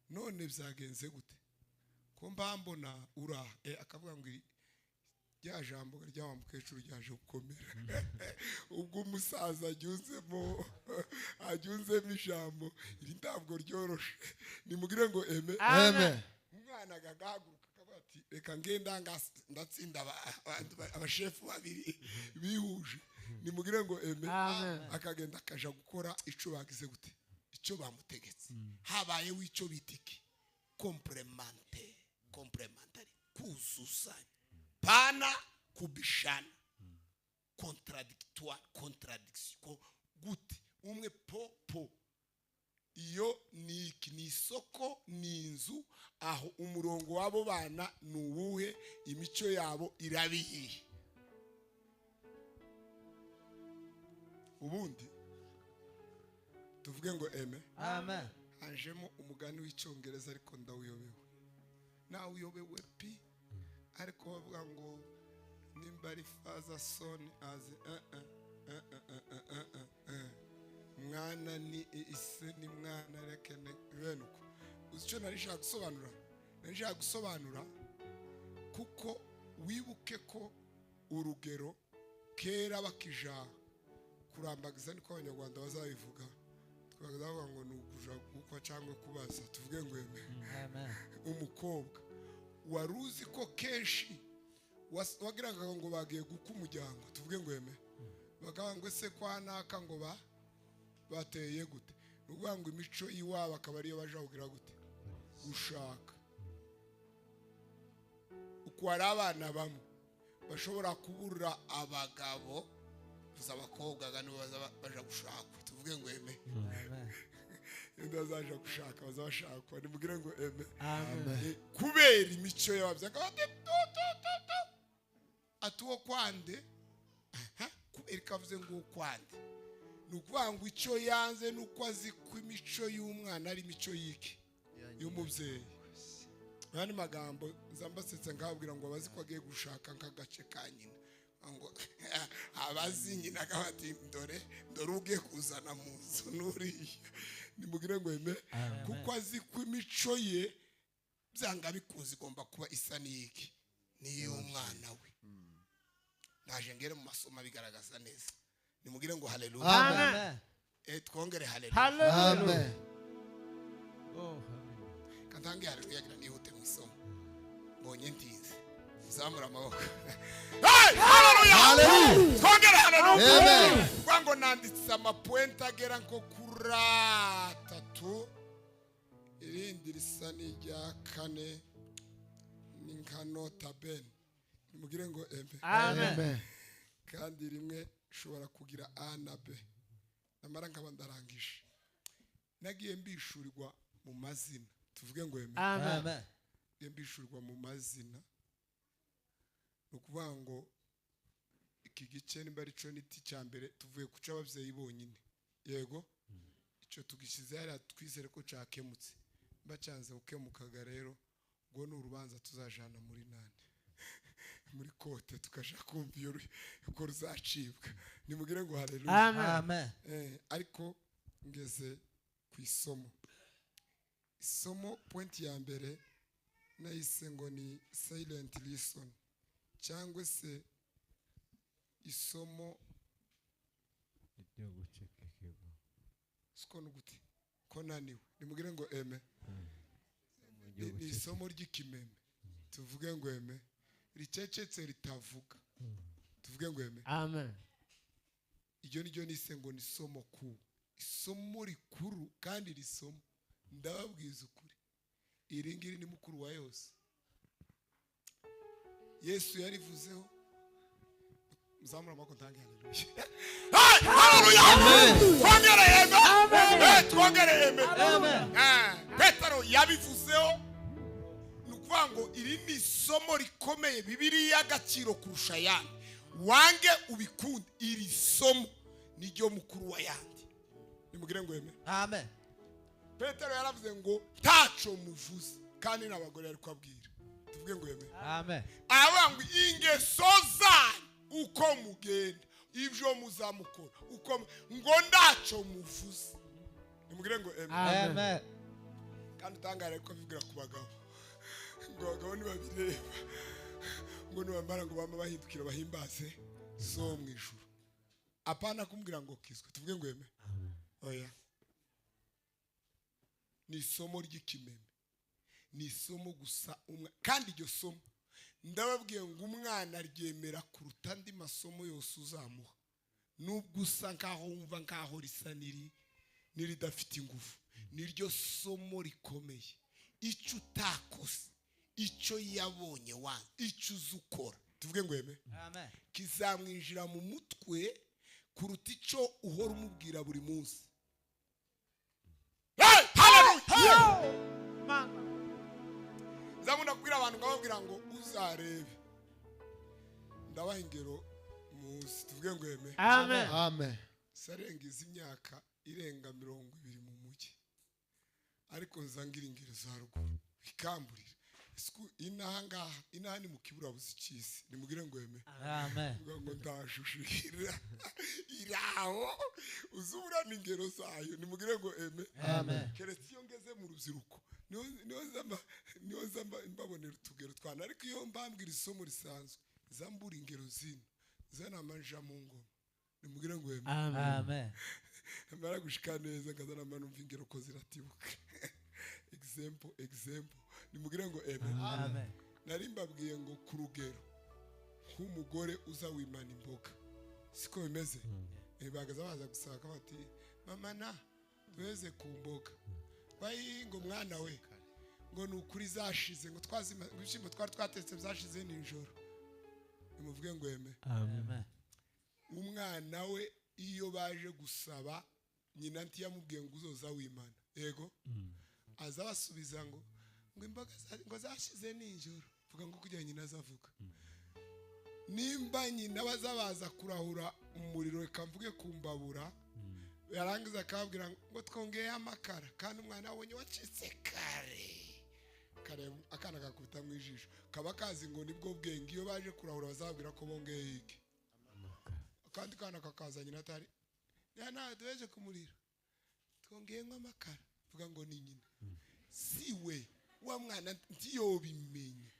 none byagenze gute ko mbambona ura akavuga ngo rya jambo rya wa mukecuru ryaje gukomera. Ubwo umusaza agyunzemo ijambo iri ntabwo ryoroshe, nimugire ngo amen. Amen. Umwana agagahaguruka akavuga ati reka ngenda ndatsinda abashefu babiri bihuje, nimugire ngo amen. Akagenda akaja gukora ico bagize gute, icyo bamutegetse. Habayeho icyo bitiki complementary, kuzuzanya pana kubishana, contradictoire, contradiction gute umwe po iyo ni iki, ni isoko ni inzu, aho umurongo w'abo bana ni uwuhe, imico yabo irabiye. Ubundi tuvuge ngo amen. Amen. Hanjemo umugani w'icyongereza ariko ndawuyobewe, nawuyobewe pi, ariko bavuga ngo nimba ari father son as mwana ni ise ni mwana rekene bene uko. Uzi icyo nari nshaka gusobanura? Nari nshaka gusobanura kuko wibuke ko urugero kera bakija kurambagiza niko abanyarwanda bazabivuga, twavuga ngo ni ukuja gukwa cyangwa kubaza, tuvuge ngo amen. Umukobwa wari uzi ko kenshi wagiraga ngo bagiye guka umuryango, tuvuge ngo amen, bakavuga ngo se kwa naka ngo bateye gute, nukuvuga ngo imico iwabo akaba ariyo baja kugira gute gushaka. Uko hari abana bamwe bashobora kubura abagabo gusa abakobwa nibo baja gushakwa, tuvuge ngo amen. Ndazaja gushaka bazashakwa, nimugire ngo amen. Amen. Kubera imico y'ababyeyi atuwo kwande, kubera kavuze ngo kwande, nukuvuga ngo icyo yanze nuko azi ko imico y'umwana ari imico yiki y'umubyeyi. Nani magambo nzambasetse ngabwira ngo abazi ko agiye gushaka nk'agace ka nyina, ngo abazi nyina akabati ndore ndore ugiye kuzana mu nzu nuriya, nimugire ngo amen. Kuko azi ko imico ye byanga bikunze igomba kuba isa n'iki n'iy'umwana we. Ndaje ngere mu masomo abigaragaza neza. Nimugire ngo haleluya. Amen. Amen. Twongere haleluya. Hallelujah. Amen. Oh, hallelujah. Katange haleluya gira nihute mu isomo. Mbonye ntinze. Zamura amaboko. Hey, haleluya. Hallelujah. Twongere haleluya. Amen. Kuvuga ngo nanditse amapoints agera nko kuri atatu, irindi risa n'irya kane, ni nka nota bene. Nimugire ngo amen. Amen. Amen. Kandi rimwe nshobora kugira a na b, namara nkaba ndarangije. Nagiye mbishurirwa mu mazina. Tuvuge ngo amen. Amen. Amen. Nagiye mbishurirwa mu mazina. Ni ukuvuga ngo iki gice nimba ari cyo niti cya mbere, tuvuye ku cy'ababyeyi bonyine. Yego, icyo tugishyize hariya, twizere ko cyakemutse. Mba cyanze gukemukaga rero, ubwo ni urubanza tuzajana muri nani, muri court, tukaja kumva iyo uko ruzacibwa. Nimugire ngo haleluya. Amen. Amen. Ariko ngeze ku isomo. Isomo, point ya mbere nahise ngo ni silent lesson, cyangwa se isomo Ryo gucecekegwa. Siko nugute ko naniwe? Nimugire ngo amen. Ryo Ni isomo ry'ikimeme. Tuvuge ngo amen. Ricecetse, ritavuga. Tuvuge ngo amen. Amen. Iryo ni ryo nise ngo ni isomo ku isomo rikuru. Kandi iri somo, ndababwiza ukuri, iri ngiri ni mukuru wa yose. Yesu yarivuzeho. Muzamura amaboko, ntange haleluya. Hey, haleluya. Twongere amen. Twongere amen. Amen. Petero yabivuzeho. Ni ukuvuga ngo iri ni isomo rikomeye, Bibiliya y'agaciro kurusha ayandi. Wange ubikunde, iri somo niryo mukuru wa yandi. Nimugire ngo amen. Amen. Petero yaravuze ngo ntaco muvuze, kandi n'abagore ari kubabwira. Tuvuge ngo amen. Amen. Aravuga ngo ingeso zanyu, uko mugenda, ibyo muzamukora, uko ngo ndaco muvuze. Nimugire ngo amen. Amen. Amen. Kandi utangare ko abivugira ku bagabo, ngo abagabo ntibabireba, ngo nibamara ngo bama bahindukira bahimbaze so mu ijuru. Apana kumbwira ngo kizwe. Tuvuge ngo amen. Oya, ni isomo ry'ikimeme, ni isomo gusa umwe. Kandi iryo somo, ndababwiye ngo umwana aryemera kuruta andi masomo yose uzamuha, nubwo usa nkaho wumva nkaho risa n'iri n'iridafite ingufu. Niryo somo rikomeye. Icyo utakoze, icyo yabonye wanze, icyo uzi ukora, tuvuge ngo amen, Amen. kizamwinjira mu mutwe kuruta icyo uhora umubwira buri munsi. Hey, hallelujah! Mana. Nzabona kubwira abantu, nkababwira ngo uzarebe. Ndabaha ingero munsi. Tuvuge ngo amen. Amen. Amen. Sarenga izi imyaka irenga 20 mu mujyi, ariko nza ngira ingero za ruguru bikamburira isuku. Inaha ngaha, inaha ni mu kiburabuzi cy'isi. Nimugire ngo amen. Amen. Uvuga ngo ndashushira iraho, uzubura n'ingero zayo. Nimugire ngo amen. Amen. Keretse iyo ngeze mu rubyiruko, niho nza mbabonera utugero twana. Ariko iyo mbambwira isomo risanzwe, nza mbura ingero zino, nza namanja mu ngoma. Nimugire ngo amen. Amen. Amen. Namara gushika neza, nkaza nama numva ingero ko ziratibuka. Example, example. Nimugire ngo amen. Amen. Nari mbabwiye ngo ku rugero nk'umugore uza wimana imboga, siko bimeze? Bagaza baza gusaka bati: "Mama, na duheze ku mboga." Bayi ngo: "Mwana we," ngo "ni ukuri zashize," ngo "twazima, ngo ibishyimbo twari twatetse byashize nijoro." Nimuvuge ngo amen. Amen. Umwana we iyo baje gusaba, nyina ntiyamubwiye ngo uzoza wimana. Yego, aza basubiza ngo imboga ngo zashize nijoro. Vuga ngo kugira nyina azavuga nimba nyina baza baza kurahura umuriro, reka mvuge ku mbabura, yarangiza akababwira ngo twongeyeho amakara, kandi umwana abonye wacitse kare kare, akana kakubita mu ijisho, kaba kazi ngo nibwo bwenge. Iyo baje kurahura bazababwira ko bongeye iki. Akandi kana kakaza nyina atari ya nta duheje ku muriro, twongeyemo amakara. Vuga ngo ni nyina, si we. Wa mwana ntiyobimenya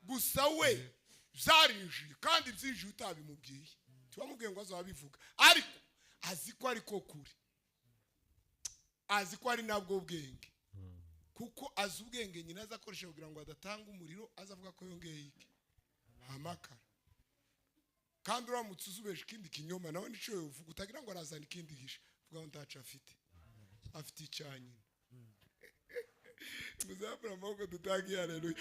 gusa we. Byarinjiye kandi byinjiye utabimubwiye. Tubamubwiye ngo azabivuga, ariko azi ko ariko kuri, azi ko ari nabwo bwenge, kuko azi ubwenge nyina azakoresha kugira ngo adatanga umuriro, azavuga ko yongeye iki amakara. Kandi uramutse uzubeje ikindi kinyoma nawe nico yovuga, utagira ngo arazana ikindi gisha, vuga ngo ntaco afite, afite icyanyina. Muzabura amaboko dutangiye haleluya.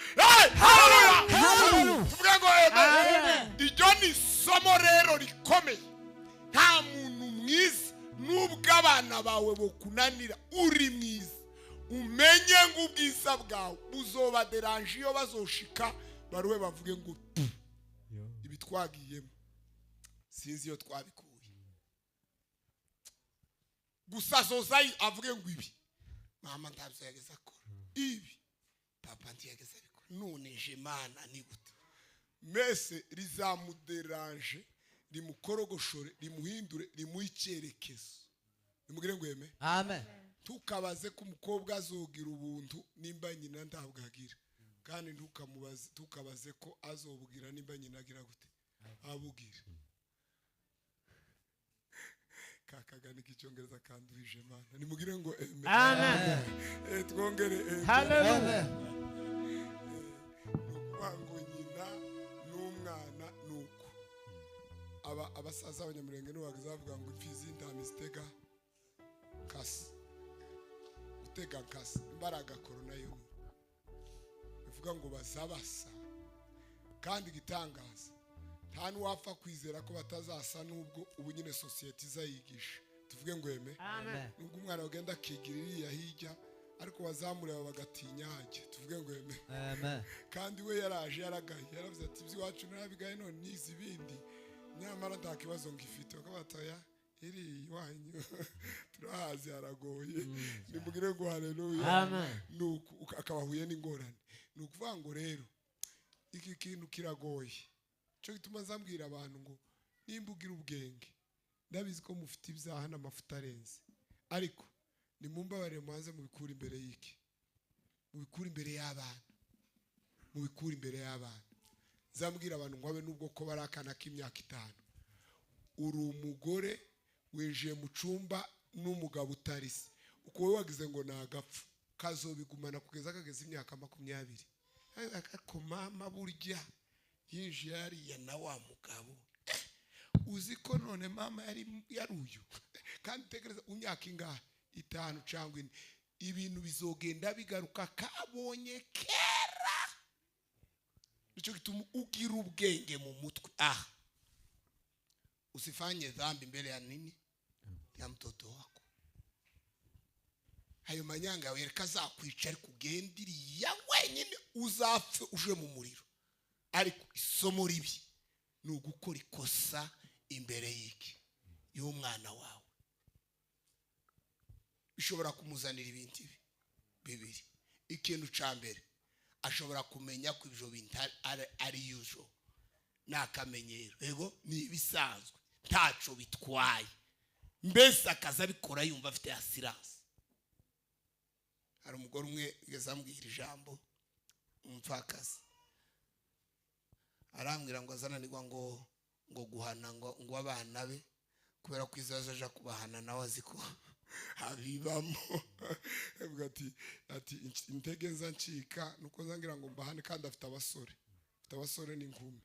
Haleluya! Tuvuge ngo amen. Iryo ni isomo rero rikomeye. Nta muntu mwiza nubwo abana bawe bokunanira uri mwiza, umenye ngo ubwiza bwawe buzobaderanje iyo bazoshika baruwe bavuge ngo ibi twagiyemo sinzi iyo twabikuye. Gusa azozayi avuge ngo ibi mama ntabyo yageze akora, ibi papa ntiyageze abikora, none je mana ni gute? Mese rizamuderanje, rimukorogoshore, rimuhindure, rimuhe icyerekezo. Nimugire ngo yeme. Amen. Tukabaze ko umukobwa azogira ubuntu nimba nyina ntabwo agira, kandi ntukamubaze, tukabaze ko azobugira nimba nyina agira gute abugira. Kakagani k'icyongereza kanduhije mana. Nimugire ngo amen. Amen. Twongere amen. Hallelujah. Nukuvuga ngo nyina n'umwana nuko abasaza abanyamurenge n'ubazavuga ngo imfizi y'intama izitega kasi, gutega kasi imbaraga korona yo bivuga ngo bazabasa. Kandi gitangaza nta n'uwapfa kwizera ko batazasa nubwo ubu nyine sosiyete izayigisha. Tuvuge ngo eme. Amen. Nubwo umwana agenda akigira iriya hirya, ariko bazamureba bagatinya hajye. Tuvuge ngo eme. Amen. Kandi we yaraje yaragaye, yaravuze ati iby'iwacu narabigaye none nize ibindi, nyamara nta kibazo ngifite. Bakabataya iri iwanyu turahazi haragoye. Nimugire ngo haleluya. Amen. Nuko akabahuye n'ingorane. Ni ukuvuga ngo rero iki kintu kiragoye. Cyo gituma nzambwira abantu ngo nimba ugira ubwenge, ndabizi ko mufite ibyaha n'amafuta arenze, ariko nimumbabarire mubanze mubikure imbere y'iki, mubikure imbere y'abana, mubikure imbere y'abana. Nzambwira abantu ngo abe nubwo ko bari akana k'imyaka 5, uri umugore winjiye mu cumba n'umugabo utarise, uko wowe wagize ngo nagapfa, kazobigumana kugeza kageze imyaka 20. Ariko mama burya yinjiye hariya na wa mugabo, uzi ko none mama yari uyu. Kandi tekereza imyaka ingahe, 5 cyangwa 4, ibintu bizogenda bigaruka kabonye kera. Nicyo gituma ugira ubwenge mu mutwe. Usifanye dhambi mbele ya nini, ya mtoto wako. Hayo manyanga wereka azakwica, ariko ugendiriya wenyine uzapfe uje mu muriro. Ariko isomo ribi ni ugukora ikosa imbere y'iki y'umwana wawe. Bishobora kumuzanira ibintu bibiri. Ikintu ca mbere, ashobora kumenya ko ibyo bintu ari usual, nakamenyero, yego ni ibisanzwe, ntaco bitwaye, mbese akazabikora yumva afite assurance. Hari umugore umwe yigeze ambwira ijambo, umupfakazi, arambwira ngo azananirwa ngo guhana ngo abana be, kubera ko izaza aja kubahana nawe azi ko abibamo. Avuga ati intege nza ncika nuko nzangira ngo mbahane, kandi afite abasore n'inkumi,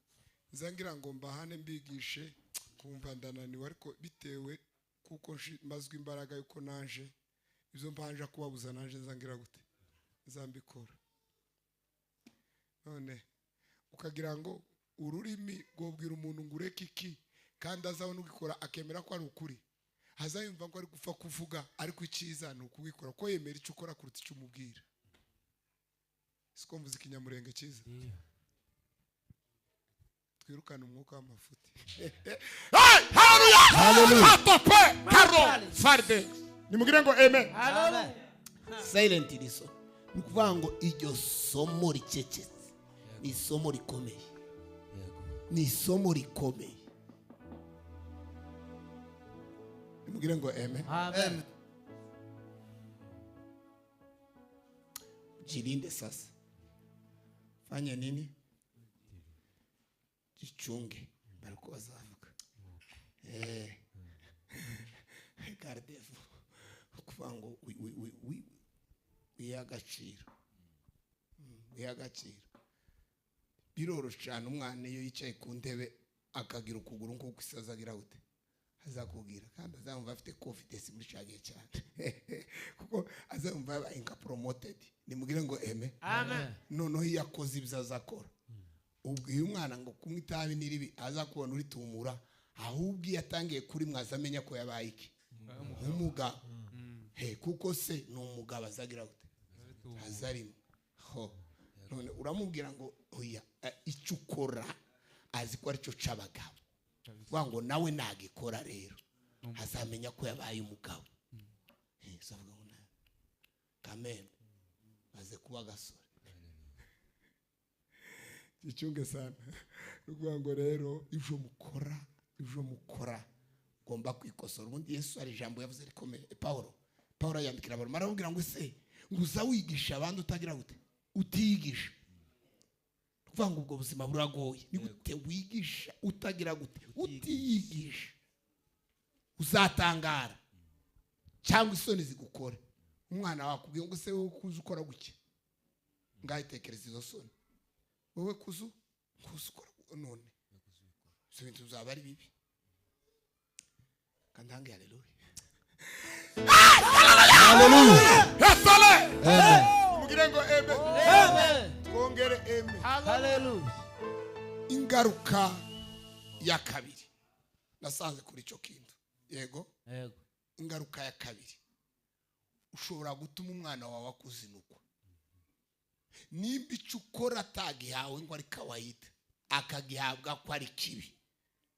nzangira ngo mbahane mbigishe, kumva ndananiwe, ariko bitewe kuko mazwe imbaraga yuko naje ibyo mbanje kubabuza naje nzangira gute nzambikora. None ukagira ngo ururimi rwobwira umuntu ngo ureke iki, kandi azabona ugikora akemera ko ari ukuri, azayumva ko ari gupfa kuvuga, ariko icyiza ni ukubikora, ko yemera icyo ukora kuruta icyo umubwira. Siko mvuze ikinyamurenge cyiza? Twirukane umwuka w'amafuti. Haleluya! Karo farde. Nimugire ngo amen. Amen. Silent iriso. Ni ukuvuga ngo iryo somo ricecetse ni isomo rikomeye. Ni isomo rikomeye. Nimugire ngo amen. Amen. Jilinde sasa. Fanya nini? Gicunge bariko bazavuga. Gardez-vous. Kuvuga ngo wihe agaciro. Wihe agaciro. Biroroshe cyane umwana iyo yicaye ku ntebe akagira ukuguru nk'uko isaza agira gute, azakubwira kandi azamva afite confidence muri cya gihe cyane, kuko azamva yabaye nka promoted. Nimugire ngo amen. Amen. Noneho iyo akoze ibyo azakora, ubwiye umwana ngo kunywa itabi ni ribi, azakubona uritumura, ahubwo iyo atangiye kuri mwaza amenya ko yabaye iki, umugabo. Kuko se ni umugabo azagira gute, azarimo. Ho none uramubwira ngo oya, icyo ukora azi ko aricyo c'abagabo, vuga ngo nawe nagikora rero azamenya ko yabaye umugabo. Uzavuga ngo nawe kameme maze kuba gasore. Gicunge sana. Nukuvuga ngo rero ibyo mukora ugomba kwikosora. Ubundi Yesu ari ijambo yavuze rikomeye. Paulo yandikira abantu aramubwira ngo se ngo uza wigisha abandi utagira gute, utiyigisha. Kuvuga ngo ubwo buzima buragoye, ni gute wigisha utagira gute, utiyigisha? Uzatangara cyangwa isoni zigukora. Umwana wakubwiye ngo se wowe kuza ukora guke, ngahitekereza izo soni, wowe kuza ukora none ibyo bintu bizaba ari bibi. Kandi hange haleluya. Haleluya. Amen. Mugire ngo amen. Amen. Twongere amen. Haleluya. Ingaruka ya kabiri nasanze kuri icyo kintu. Yego. Yego. Ingaruka ya kabiri, ushobora gutuma umwana wawe akuzinukwa. Nimba icyo ukora atagihawe ngo ari kawaida, akagihabwa ko ari kibi.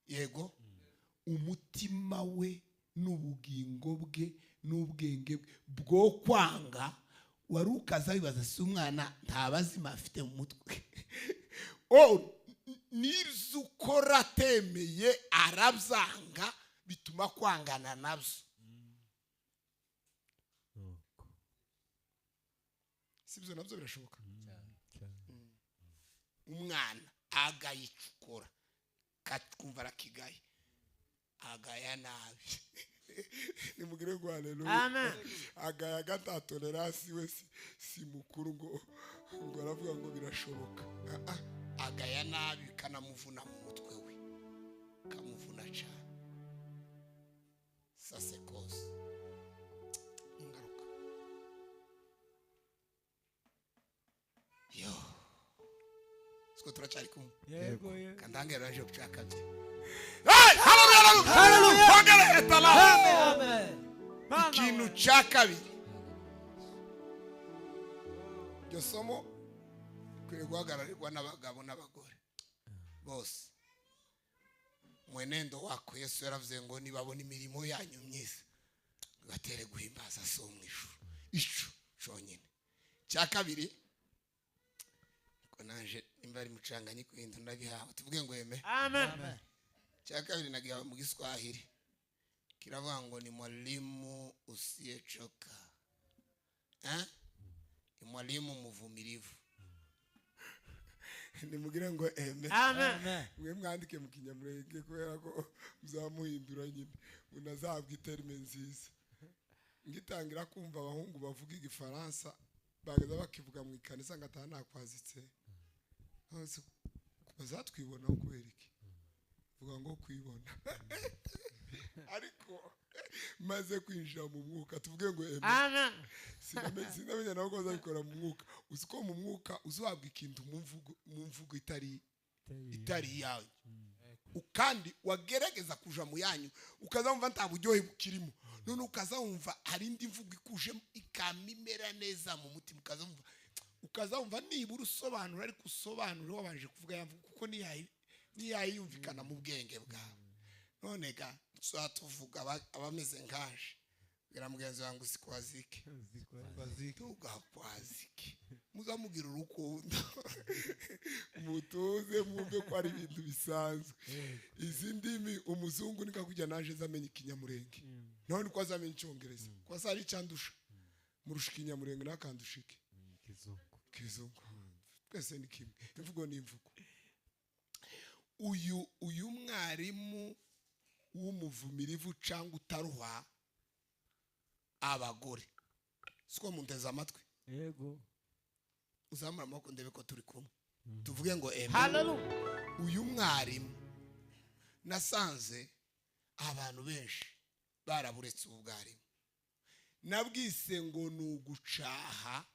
Yego. Umutima we n'ubugingo bwe n'ubwenge bwe bwo kwanga, wari ukaza wibaza si umwana nta bazima afite mu mutwe. N'ibyo ukora atemeye arabyanga, bituma kwangana nabyo. Si ibyo nabyo birashoboka. Umwana agayicukora kakumva arakigaye, agaya nabi. Nimugire ngo haleluya. Amen. Agaya gatatolerance we si mukuru ngo aravuga ngo birashoboka. Agaya nabi kanamuvuna mu mutwe we, kamuvuna cyane. Sase kose ingaruka. Yo siko turacyari kumwe. Yego yego. Kandange raje kuchaka kabiri. Hey, haleluya, haleluya. Hongera etala. Amen. Ikintu cya kabiri, iryo somo rikwiriye guhagararirwa n'abagabo n'abagore bose. Mwenendo wako Yesu yaravuze ngo nibabona imirimo yanyu myiza batere guhimbaza so mu ijuru. Ico cyonyine. Cya kabiri, ko naje nimba ari mucanganye kuhinda ndabihawe, tuvuge ngo amen. Amen. Cya kabiri nagihawe mu Giswahili kiravuga ngo ni mwalimu usiyechoka. Ni mwalimu mvumilivu. Nimugire ngo amen. Amen. Mwe mwandike mu Kinyamurenge kubera ko muzamuhindura nyine unazabwa iterme nziza. Ngitangira kumva abahungu bavuga igifaransa bagaza bakivuga mu ikanisa ngataha nakwazitse. Bazatwibona kubera iki? Vuga ngo kwibona. Ariko maze kwinjira mu mwuka, tuvuge ngo amen. Amen. Sinamenya nawe ko bazabikora mu mwuka. Uzi ko mu mwuka uzuhabwa ikintu mu mvugo itari iyanyu. Kandi wagerageza kuja mu yanyu ukazamva nta buryohe bukirimo. None ukazamva hari indi mvugo ikujemo ikamimera neza mu mutima, ukazamva nibura usobanura, ariko usobanura wabanje kuvuga ya mvugo kuko niyayumvikana mu bwenge bwawe. None ga tuvuga abameze nkaje bwira mugenzi wangu sikwazike tugakwazike, muzamugira urukundo mutuze mwumve ko ari ibintu bisanzwe. Izi ndimi umuzungu nikakujya naje zamenya ikinyamurenge, none ko azamenya icyongereza ko asari cyandusha murusha ikinyamurenge nakandushike kizungu. Twese ni kimwe, imvugo ni imvugo. Uyu mwarimu w'umuvumirivu cyangwa utaruha abagore, siko munteze amatwi? Yego. Uzamura amaboko ndebe ko turi kumwe, tuvuge ngo amen. Hallelujah. Uyu mwarimu nasanze abantu benshi baraburetse ubu bwarimu. Nabwise ngo ni ugucaha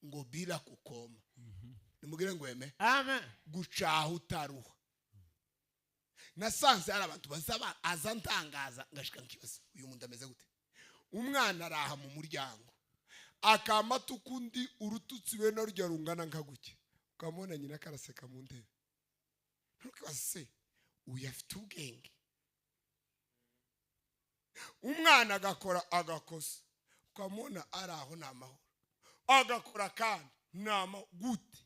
ngo bila kukoma. Nimugire ngo eme. Amen. Gucaha utaruha. Nasanze hari abantu bazaba aza ntangaza ngashika nkibaza uyu muntu ameze gute. Umwana araha mu muryango akamata ukundi urututsi we na rujya rungana nka guke, ukamubona nyina karaseka mu ntebe. Ntukibaze se uyu afite ubwenge. Umwana agakora agakosa, ukamubona ari aho ni amahoro, agakora kandi ni amahoro. Gute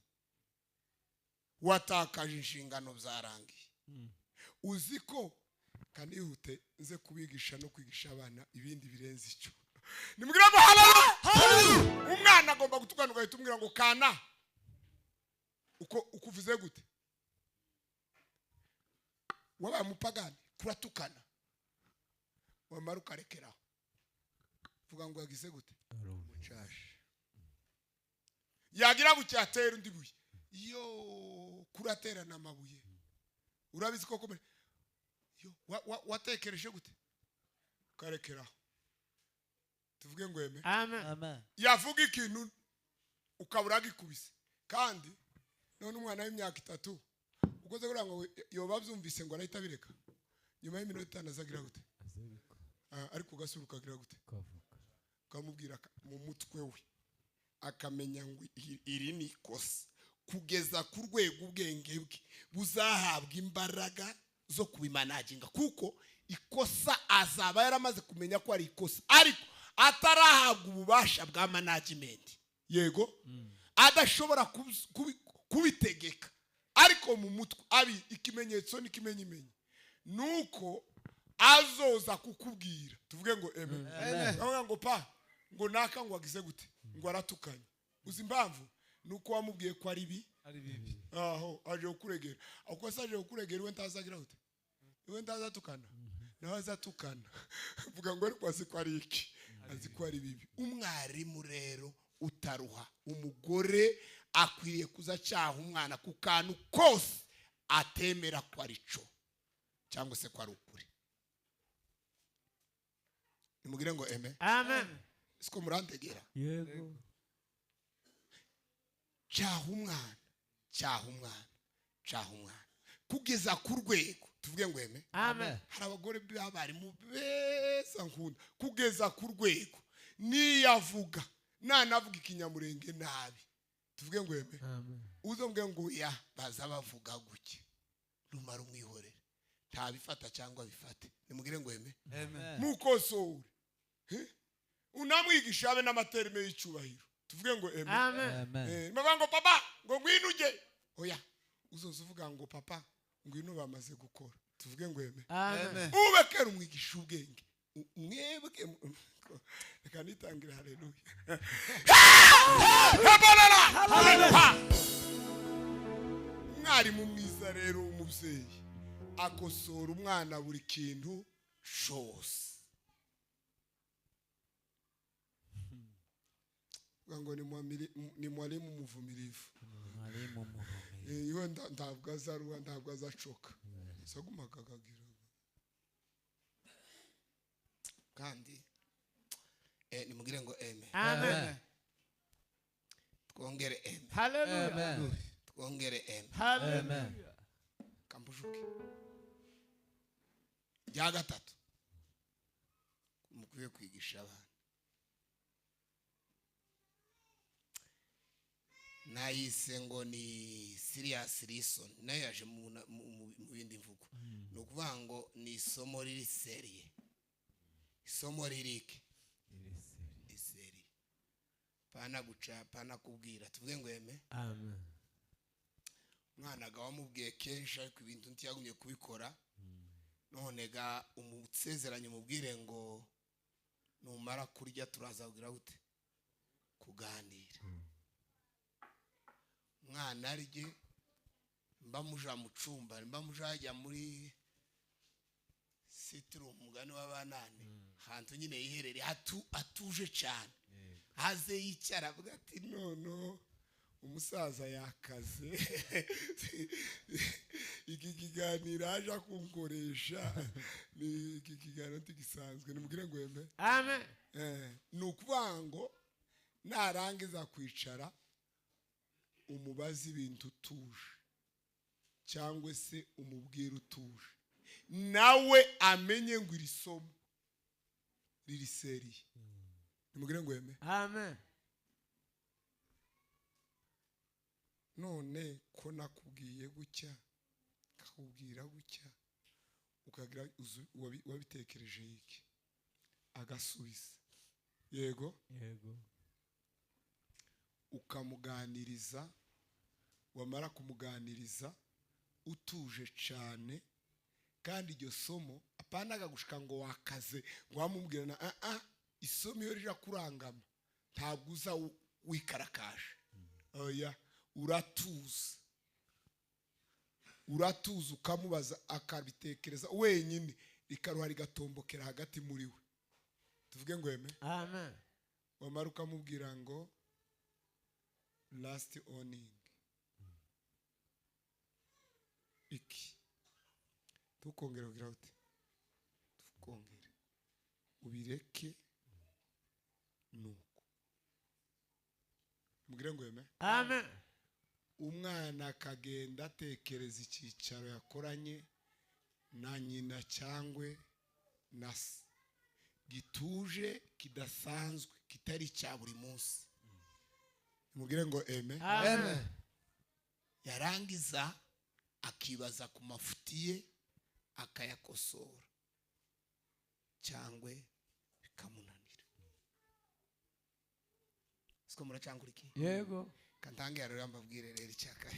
watakaje inshingano byarangiye? Uzi ko kanihute nze kubigisha no kwigisha abana ibindi birenze icyo. Nimubwira ngo haleluya. Umwana agomba gutukana ugahita umubwira ngo kana uko ukuvuze gute, wabaye umupagani kuratukana, wamara ukarekeraho vuga ngo yagize gute mucashe, yagira gutya atera undi buye, yo kuraterana amabuye. Urabizi koko yo watekereje gute ukarekeraho. Tuvuge ngo eme. Amen. Amen. Yavuga ikintu ukabura gikubise, kandi none umwana w'imyaka 3 ukoze kugira ngo yoba abyumvise ngo arahita abireka, nyuma y'iminota 5 azagira gute? Ariko ugasura ukagira gute? Ukamubwira mu mutwe we akamenya ngo iri ni ikosa, kugeza ku rwego ubwenge bwe buzahabwa imbaraga zo kubimanaginga, kuko ikosa azaba yaramaze kumenya ko ari ikosa, ariko atarahabwa ububasha bwa management. Yego, adashobora kubitegeka, ariko mu mutwe abi ikimenyetso n'ikimenyimenyi nuko azoza kukubwira. Tuvuge ngo amen. Avuga ngo pa ngo naka ngo agize gute ngo aratukanye. Uzi impamvu? Nuko wamubwiye ko ari bi aho aje kukuregera. Uko se aje kukuregera iwe ntazagira gute? Iwe ntazatukana, nawe azatukana. Vuga ngo ariko azi ko ari iki, azi ko ari bibi. Umwarimu rero utaruha, umugore akwiriye kuzacaha umwana ku kantu kose atemera ko ari cyo cyangwa se ko ari ukuri. Nimugire ngo amen. Amen. Siko murantegera? Yego. Cyaha umwana, cyaha umwana, cyaha umwana kugeza ku rwego. Tuvuge ngo amen. Amen. Hari abagore b'abarimu beza nkunda, kugeza ku rwego niyavuga nanavuga ikinyamurenge nabi. Tuvuge ngo amen. Amen. Uzombwe ngo ya baza bavuga guke, rumara umwihorere ntabifata cyangwa bifate. Nimugire ngo amen. Amen. Mukosore unamwigisha abe n'amaterme y'icyubahiro. Tuvuge ngo amen. Amen. Bavuga ngo papa ngo ngwino uje, oya uzoza uvuga ngo papa ngwino bamaze gukora. Tuvuge ngo amen. Amen. Ubekera umwigisha ubwenge mwebwe. Reka nitangire haleluya. Umwarimu mwiza rero umubyeyi akosora umwana buri kintu cyose. Ngo ni mwalimu muvumilivu. Mwalimu muvumilivu. Iwe ntabwo azaruha, ntabwo azacoka, sagumaga akagira. Kandi nimugire ngo amen. Amen. Twongere amen. Hallelujah. Twongere amen. Hallelujah. Kambujuke. Rya gatatu mukwiye kwigisha abana, nayise ngo ni serious lesson, nayo yaje mu bindi mvugo. Ni ukuvuga ngo ni isomo riri seriye, isomo ririke iseri, pana guca pana kubwira. Tuvuge ngo amen. Amen. Umwana ga wamubwiye kenshi ariko ibintu ntiyagumye kubikora, none ga umusezeranye umubwire ngo numara kurya turaza kugira gute kuganira. Umwana arye Nimba muja mu cumba, nimba mujajya muri sitiro umugani w'abanane, hantu nyine yiherere atuje cyane. Haze yicara avuga ati nono umusaza yakaze iki kiganiro aje kunkoresha ni iki kiganiro tigisanzwe nimubwire ngo yeme. Amen. Ni ukuvuga ngo narangiza kwicara umubaze ibintu utuje cyangwa se umubwire utuje, nawe amenye ngo iri somo riri seriye. Nimubwire ngo yeme. Amen. None ko nakubwiye gutya kakubwira gutya ukagira wabitekereje iki, agasubiza yego yego, ukamuganiriza. Wamara kumuganiriza utuje cyane, kandi iryo somo apana gushika ngo wakaze ngo wamubwira na isomo iyo rija kurangama ntabwo uza wikarakaje. Oya, uratuza ukamubaza akabitekereza wenyine, rikaruha rigatombokera hagati muri we. Tuvuge ngo eme. Amen. Wamara ukamubwira ngo last warning iki tukongera kugira uti tukongere ubireke nuko mubwire ngo eme. Amen. Umwana akagenda atekereza icyicaro yakoranye na nyina cyangwe na se gituje kidasanzwe kitari cya buri munsi. Mubwire ngo eme. Amen. Yarangiza akibaza ku mafuti ye akayakosora cyangwe bikamunanira. Siko muracangura iki? Yego. Kantange rero mbabwire rero icyakare.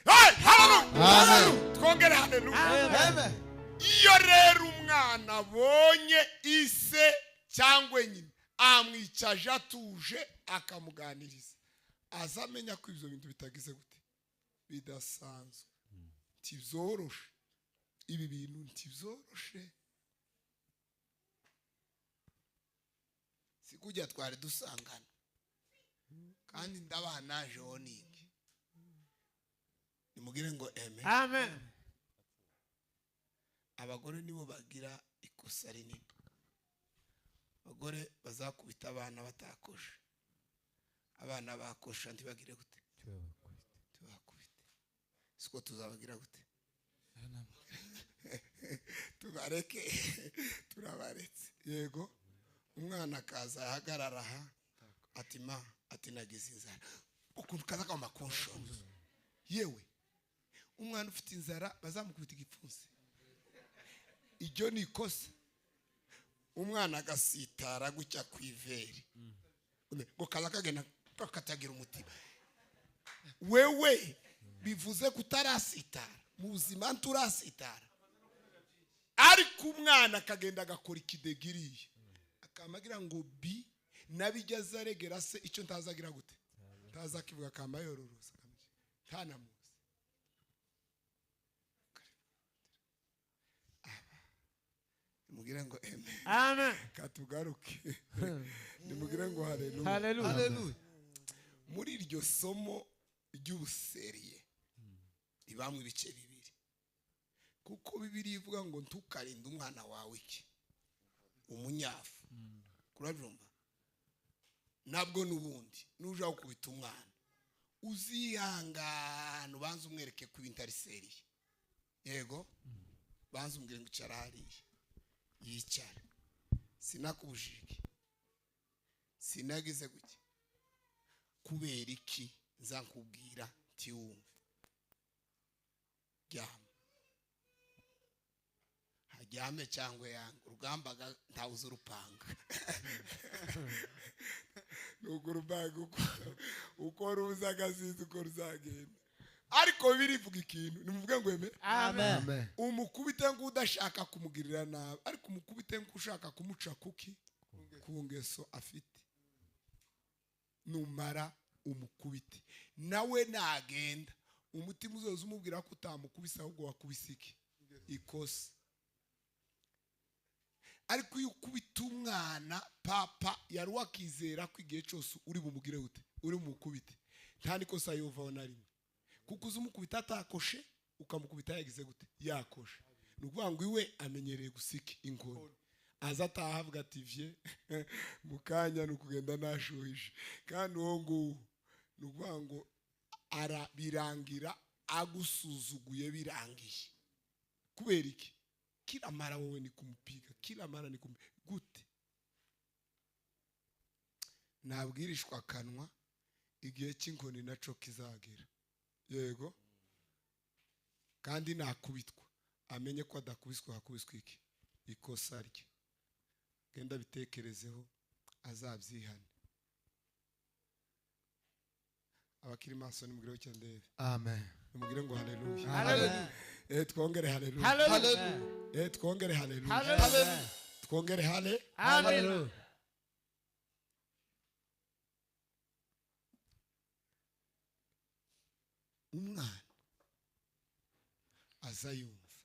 Hey, hallelujah. Twongere hallelujah. Amen. Iyo rero umwana abonye ise cyangwa nyina amwicaje atuje akamuganiriza, azamenya ko ibyo bintu bitagize gute bidasanzwe, ntibyoroshe. Ibi bintu ntibyoroshe, sikujya twari dusangana kandi ndabaha naje warning. Nimugire ngo amen. Amen. Abagore nibo bagira ikosa rinini. Abagore bazakubita abana batakosha, abana bakosha ntibagire gute, tubakubite. Siko tuzabagira gute? Tubareke, turabaretse. Yego, umwana akaza ahagarara aha ati ma, ati nagize inzara, ukuntu kaza kama konshoni. Yewe umwana ufite inzara bazamukubita igipfunsi, iryo ni ikosa. Umwana agasitara gutya ku iveri ngo kaza kagenda katagira umutima. Wewe bivuze kutarasitara mu buzima, nturasitara. Ariko umwana akagenda agakora ikidegiriye akamagira ngo bi nabigeze aregera se icyo ntazagira gute, ntazakivuga akamayororosa ntanamuzi. Nimugire ngo amen. Amen. Katugaruke. Nimugire ngo haleluya. Haleluya. Muri iryo somo ry'ubuseriye ribamwe ibice bibiri, kuko Bibiliya ivuga ngo ntukarinde umwana wawe iki umunyafu. Kurabyumva? Nabwo nubundi nuja gukubita umwana uzihangana ubanze umwereke ko ibintu ari seriye. Yego, banze umubwire ngo icara hariya, yicara. Sinakubujije, sinagize gutya, kubera iki nzakubwira ntiwumve? Ryama haryame cyangwa yanga urugamba ntawuzi urupanga. Nuko urupanga uko ruza sinzi uko ruzagenda, ariko birivuga ikintu. Nimuvuge ngo eme. Amen. Umukubite ngo udashaka kumugirira nabi, ariko umukubite ngo ushaka kumuca kuki ku ngeso afite. Numara umukubite nawe nagenda Umutima uzoza umubwira ko utamukubise ahubwo wakubise iki? Ikosa. Ariko iyo ukubita umwana papa yari wakizera ko igihe cyose uri bumugire ute, uri bumukubite, nta nikosa yovaho na rimwe, kuko uzi umukubita atakoshe ukamukubita yagize gute? Yakoshe. Ni ukuvuga ngo iwe amenyereye gusika inkoni, aza ataha avuga ati vye mu kanya ni ukugenda nashuhije. Kandi uwo nguwo ni ukuvuga ngo arabirangira agusuzuguye birangiye. Kubera iki? Kila mara wowe ni kumupiga, kila mara ni kumupiga gute? Nabwirishwa akanwa igihe cy'inkoni naco kizagera. Yego, kandi nakubitwa amenye ko adakubiswa, hakubiswa iki? Ikosa rye. Genda bitekerezeho azabyihane. Abakiri maso nimugire cyo ndebe. Amen. Nimugire ngo haleluya. Haleluya. Twongere haleluya. Haleluya. Twongere haleluya. Haleluya. Twongere hale. Haleluya. Umwana azayumva,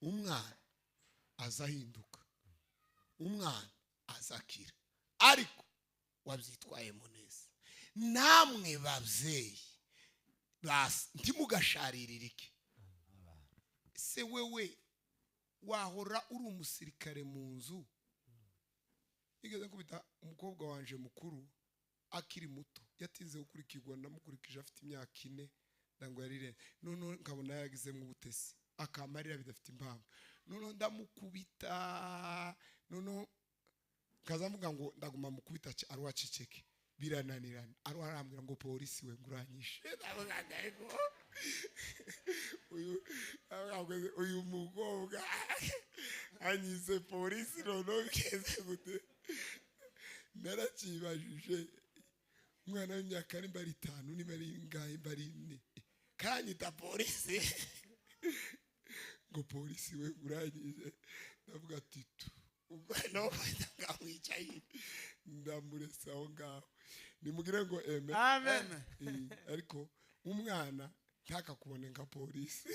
umwana azahinduka, umwana azakira, ariko wabyitwayemo neza. Namwe babyeyi ntimugasharirire iki? Se wewe wahora uri umusirikare mu nzu. Nigeze nkubita umukobwa wanje mukuru akiri muto, yatinze gukurikirwa, namukurikije afite imyaka 4 ndango yarire. None nkabona yagizemo ubutesi akamarira bidafite impamvu. None ndamukubita, none kazamuga ngo ndaguma mukubita arwaceceke, birananirana. Arwarambwira ngo polisi we nguranyishe. Uyu mukobwa anyize polisi none keze gute? Narakibajije umwana w'imyaka nimba ari 5 nimba ari ingahe nimba ari 4 kanyita polisi ngo polisi we nguranyije. Ndavuga ati tu ubwo no ngamwicaye ndamuresa aho ngaho. Nimugire ngo amen. Amen. Ariko umwana ntakakubone nka polisi.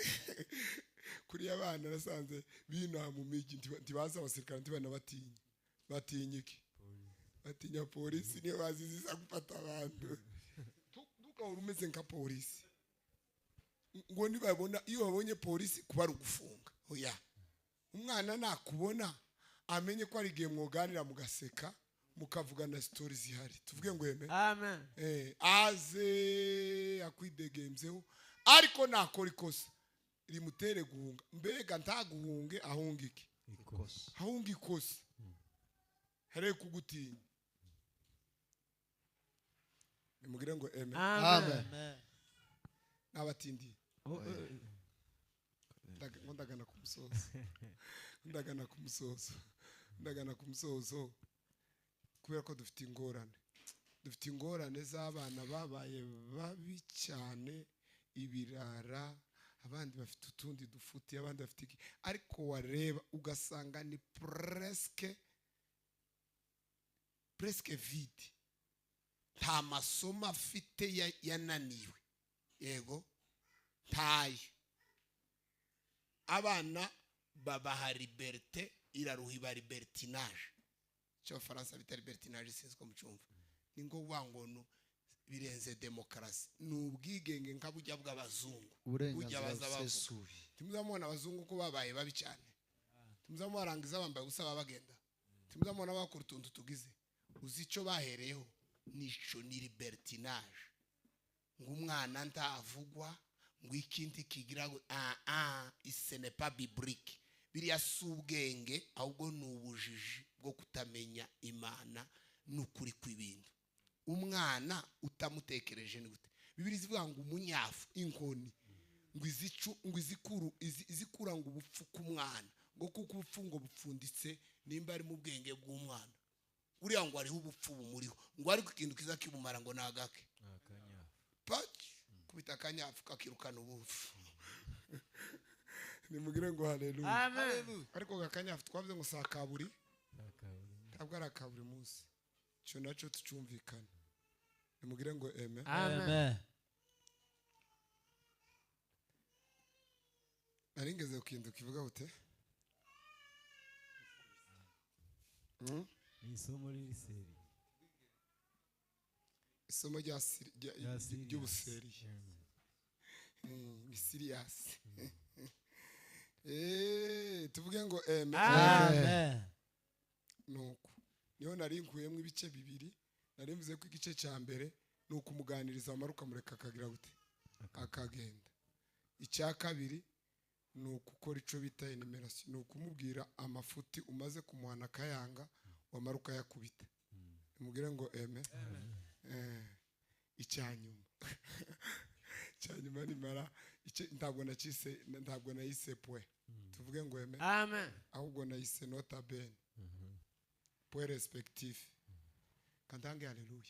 Kuri abana nasanze bina mu miji ntibaza abasirikare ntibana batinya. Batinya iki? Batinya polisi, niyo baziziza gufata abantu. Dukahora umeze nka polisi. Ngo nibabona iyo babonye polisi kuba ari ugufunga. Oya. Umwana nakubona amenye ko ari igihe mwoganira mugaseka mukavugana stories zihari. Tuvuge ngo amen. Amen. Aze akwidegemzeho, ariko nakora ikosa rimutere guhunga. Mbega ntaguhunge, ahunga iki? Ikosa. Ahunga ikosa. Here kugutinya. Nimugire ngo amen. Amen. Nabatindiye. Ndagana ku musozo. Ndagana ku musozo. Ndagana ku musozo. Kubera ko dufite ingorane. Dufite ingorane z'abana babaye babi cyane, ibirara, abandi bafite utundi dufuti, abandi bafite iki, ariko wareba ugasanga ni presque vide. Nta masomo afite yananiwe. Yego, ntayo. Abana babaha liberté, iraruhiba libertinage. Cyo Faransa bita libertinage, sinzi ko mucyumva. Ni ngo wangono birenze demokarasi, ni ubwigenge nka bujya bw'abazungu, bujya baza bavuga. Timuzamubona abazungu ko babaye babi cyane. Timuzamubarangiza bambaye ubusa babagenda. Timuzamubona bakora utuntu tugize. Uzi icyo bahereyeho? Nico ni libertinage. Ngo umwana ntavugwa, ngo ikindi kigira ce n'est pas biblique. Biriya si ubwenge, ahubwo ni ubujiji bwo kutamenya Imana n'ukuri kw'ibintu. Umwana utamutekereje ni gute? Bibiliya ivuga ngo umunyafu inkoni ngo izicu ngo izikuru izikura ngo ubupfu k'umwana, ngo kuko ubupfu ngo bupfunditse nimba ari mu bwenge bw'umwana. Uriya ngo ariho ubupfu bumuriho, ngo ariko ikintu kiza kibumara ngo nagake. Pac kubita akanyafu kakirukana ubupfu. Nimugire ngo haleluya. Amen. Ariko gakanyafu twavuze ngo sakaburi, ntabwo ari akaburi munsi. Cyo nacyo tucyumvikana. Nimugire ngo amen. Amen. Naringeze ku kintu kivuga gute? Ni isomo riri seri. Isomo rya Rya serious. Ry'ubuseri. Ni serious. Tuvuge ngo amen. Amen. Nuko niho nari nkuyemo ibice bibiri. Nari mvuze ko igice cya mbere ni ukumuganiriza, wamara ukamureka akagira gute? Akagenda. Icya kabiri ni ukukora icyo bita énumération, ni ukumubwira amafuti umaze kumuhana akayanga, wamara ukayakubita. Umubwire ngo amen. Icya nyuma, icya nyuma nimara ntabwo nakise, ntabwo nayise point. Tuvuge ngo amen. Amen. Ahubwo nayise nota bene, point respectif. Kantange haleluya.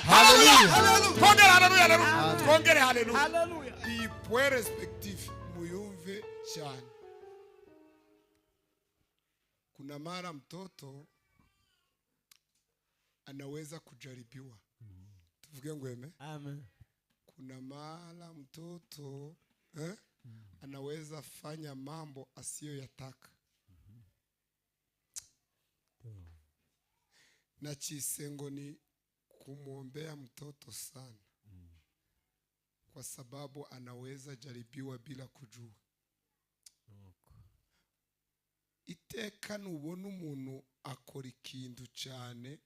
Hallelujah. Twongere haleluya, haleluya, twongere haleluya. Hallelujah. Iyi point respectif muyumve cyane. Kuna mara mtoto anaweza kujaribiwa. Tuvuge ngo amen. Amen. Kuna mara mtoto anaweza fanya mambo asiyoyataka. Na chisengo ni kumwombea mtoto sana, kwa sababu anaweza jaribiwa bila kujua. Iteka nubona umuntu akora ikintu cyane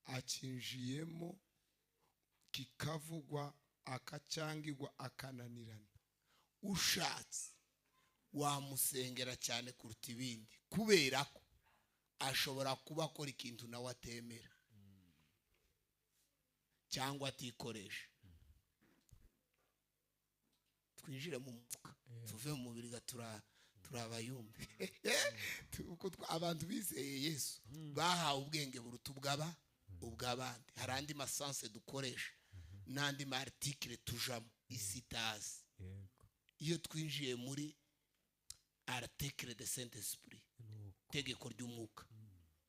akinjiyemo, kikavugwa, akacyangirwa, akananirana, ushatse wamusengera cyane kuruta ibindi, kubera ko ashobora kuba akora ikintu nawe atemera cyangwa atikoresha. Twinjire mu mwuka, tuve mu mubiri ga turabayumve. Uko abantu bizeye Yesu bahawe ubwenge buruta ubw'abandi. Hari andi ma sens dukoresha n'andi ma article tujamo isi itazi. Iyo twinjiye muri article de Saint Esprit, tegeko ry'umwuka,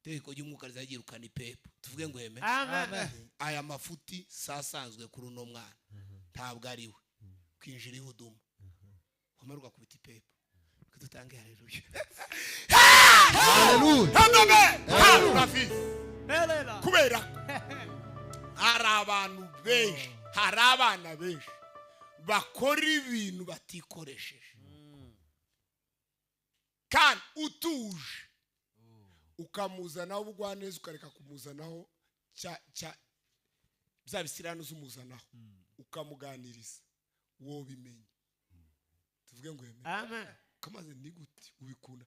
itegeko ry'umwuka rizagirukana ipepo. Tuvuge ngo amen. Amen. Aya mafuti sasanzwe kuri uno mwana, ntabwo ari we. Kwinjira ihuduma, wamara ugakubita ipepo. Dutange haleluya. Hallelujah. Amen. Urabizi. Hallelujah. Kubera ko hari abantu benshi, hari abana benshi bakora ibintu batikoresheje, kandi utuje ukamuzanaho ubugwaneza, ukareka kumuzanaho cya cya bya bisirani, uzumuzanaho ukamuganiriza, wobimenye. Tuvuge ngo amen. Amen. Kamaze ni gute ubikunda?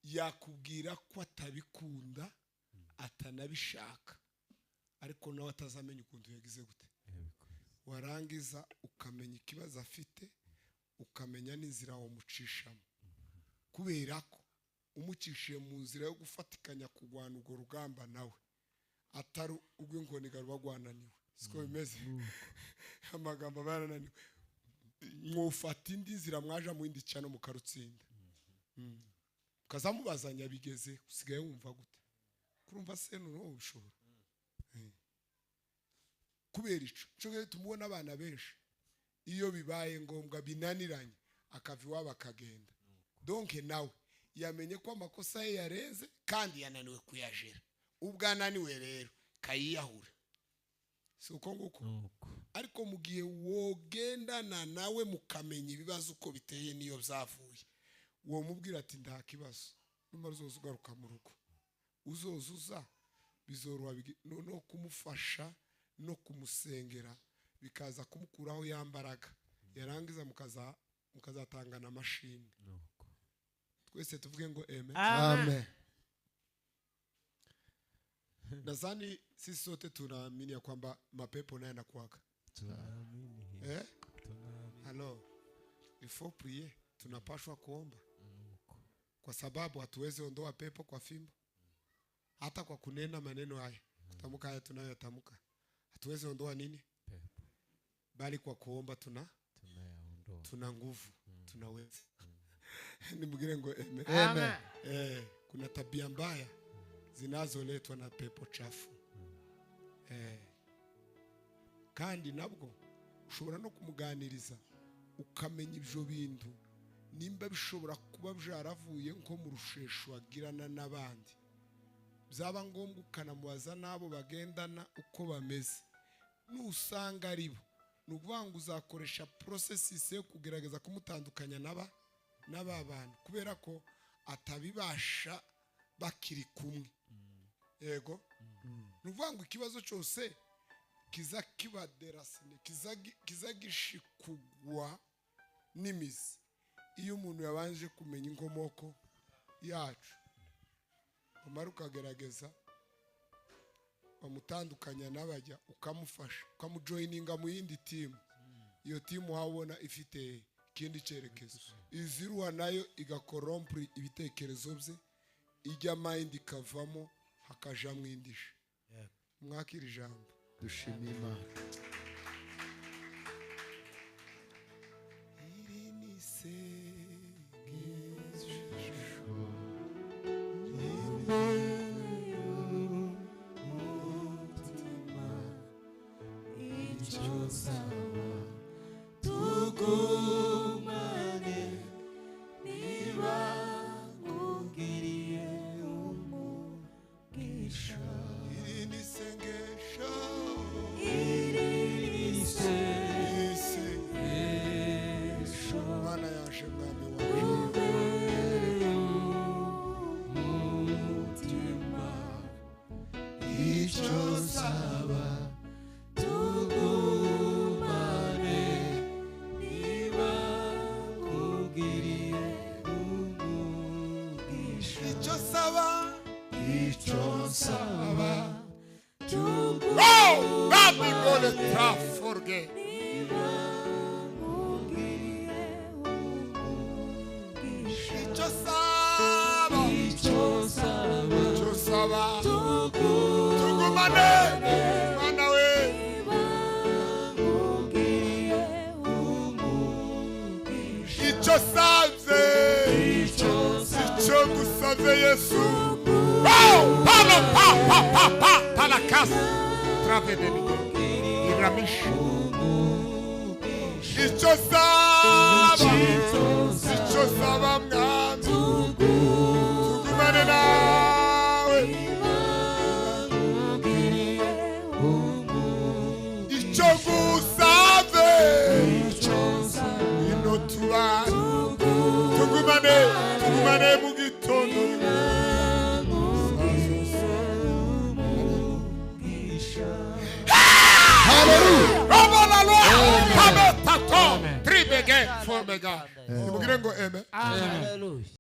Yakubwira ko atabikunda, atanabishaka, ariko nawe atazamenya ukuntu yagize gute. Warangiza ukamenya ikibazo afite, ukamenya n'inzira wamucishamo, kubera ko umucishije mu nzira yo gufatikanya kurwana urwo rugamba nawe, atari urw'inkoni ruba rwananiwe. Siko bimeze? Amagambo aba yarananiwe. Mwufata indi nzira, mwaja mu yindi cyano, mukarutsinda. Ukazamubazanya bigeze usigaye wumva gute? Kurumva se noneho ubishobora? Kubera ico cyo tumubona, abana benshi iyo bibaye ngombwa binaniranye, akava iwabo akagenda. Donc nawe yamenye ko amakosa ye yarenze kandi yananiwe kuyajera. Ubwo ananiwe rero, kayiyahura. Si uko nguko? Ariko mu gihe wogendana nawe, mukamenya ibibazo uko biteye n'iyo byavuye, uwo mubwira ati: "Nta kibazo, numara uzoza ugaruka mu rugo, uzoza uza bizoroha." No kumufasha no kumusengera bikaza kumukuraho ya mbaraga, yarangiza mukazatangana amashimwe. Twese tuvuge ngo amen. Amen. Nadhani sisi sote tunaamini ya kwamba mapepo naye anakuwaka. Tunaamini. Eh? Tunaamini. Alors, il faut prier. Tunapashwa kuomba kwa sababu hatuwezi ondoa pepo kwa fimbo, hata kwa kunena maneno haya, kutamka haya tunayotamka, hatuwezi ondoa nini? Pepo. Bali kwa kuomba tuna Tunayaondoa. Tuna nguvu, tunaweza. Nimwingine ngo amen. Amen. Kuna tabia mbaya zinazoletwa na pepo chafu. Kandi nabwo ushobora no kumuganiriza, ukamenya ibyo bintu. Nimba bishobora kuba byaravuye nko mu rushesho agirana n'abandi, byaba ngombwa ukanamubaza n'abo bagendana uko bameze. Nusanga ari bo, ni ukuvuga ngo uzakoresha processes yo kugerageza kumutandukanya n'aba bantu, kubera ko atabibasha bakiri kumwe. Yego, ni ukuvuga ngo ikibazo cyose kiza kiba déraciné, kiza gishikugwa n'imizi iyo umuntu yabanje kumenya inkomoko yacu. Umara ukagerageza wamutandukanya n'abajya, ukamufasha, ukamujoininga mu yindi team. Iyo team wabona ifite ikindi cyerekezo, iziruha nayo igacorrompre ibitekerezo bye, ijya mind ikavamo, hakajamo indisha. Mwakira ijambo. Dushimiye Imana. Iri ni isengesho. Umutima, icyo nsaba, tugumane, niba nkugiriye umugisha. Iri ni isengesho. Iri ni isengesho. Mana yaje, Mwami waje. Umutima, Icyo nsaba, tugumane, niba nkugiriye umugisha. Icyo saba. Icyo nsaba, Babigole traforge. Niba nkugiriye umugisha. Icyo saba. Icyo nsaba, Icyo saba, tugumane, Mana we. Niba nkugiriye umugisha. Icyo savye. Icyo nsaba, Icyo gusavye, Yesu. Oh, pano pa pa pa pa palakas travedeni iramish. Icyo saba, icyo saba, Mwami, tugumane nawe. Nkugiriye Icyo gusavye, icyo nsaba, ino tubane, tugumane, tugumane mu gitondo. Nkugiriye umugisha. Haleluya. Robo la loi, pano tato, tribege, formega. Nimugire ngo amen. Hallelujah.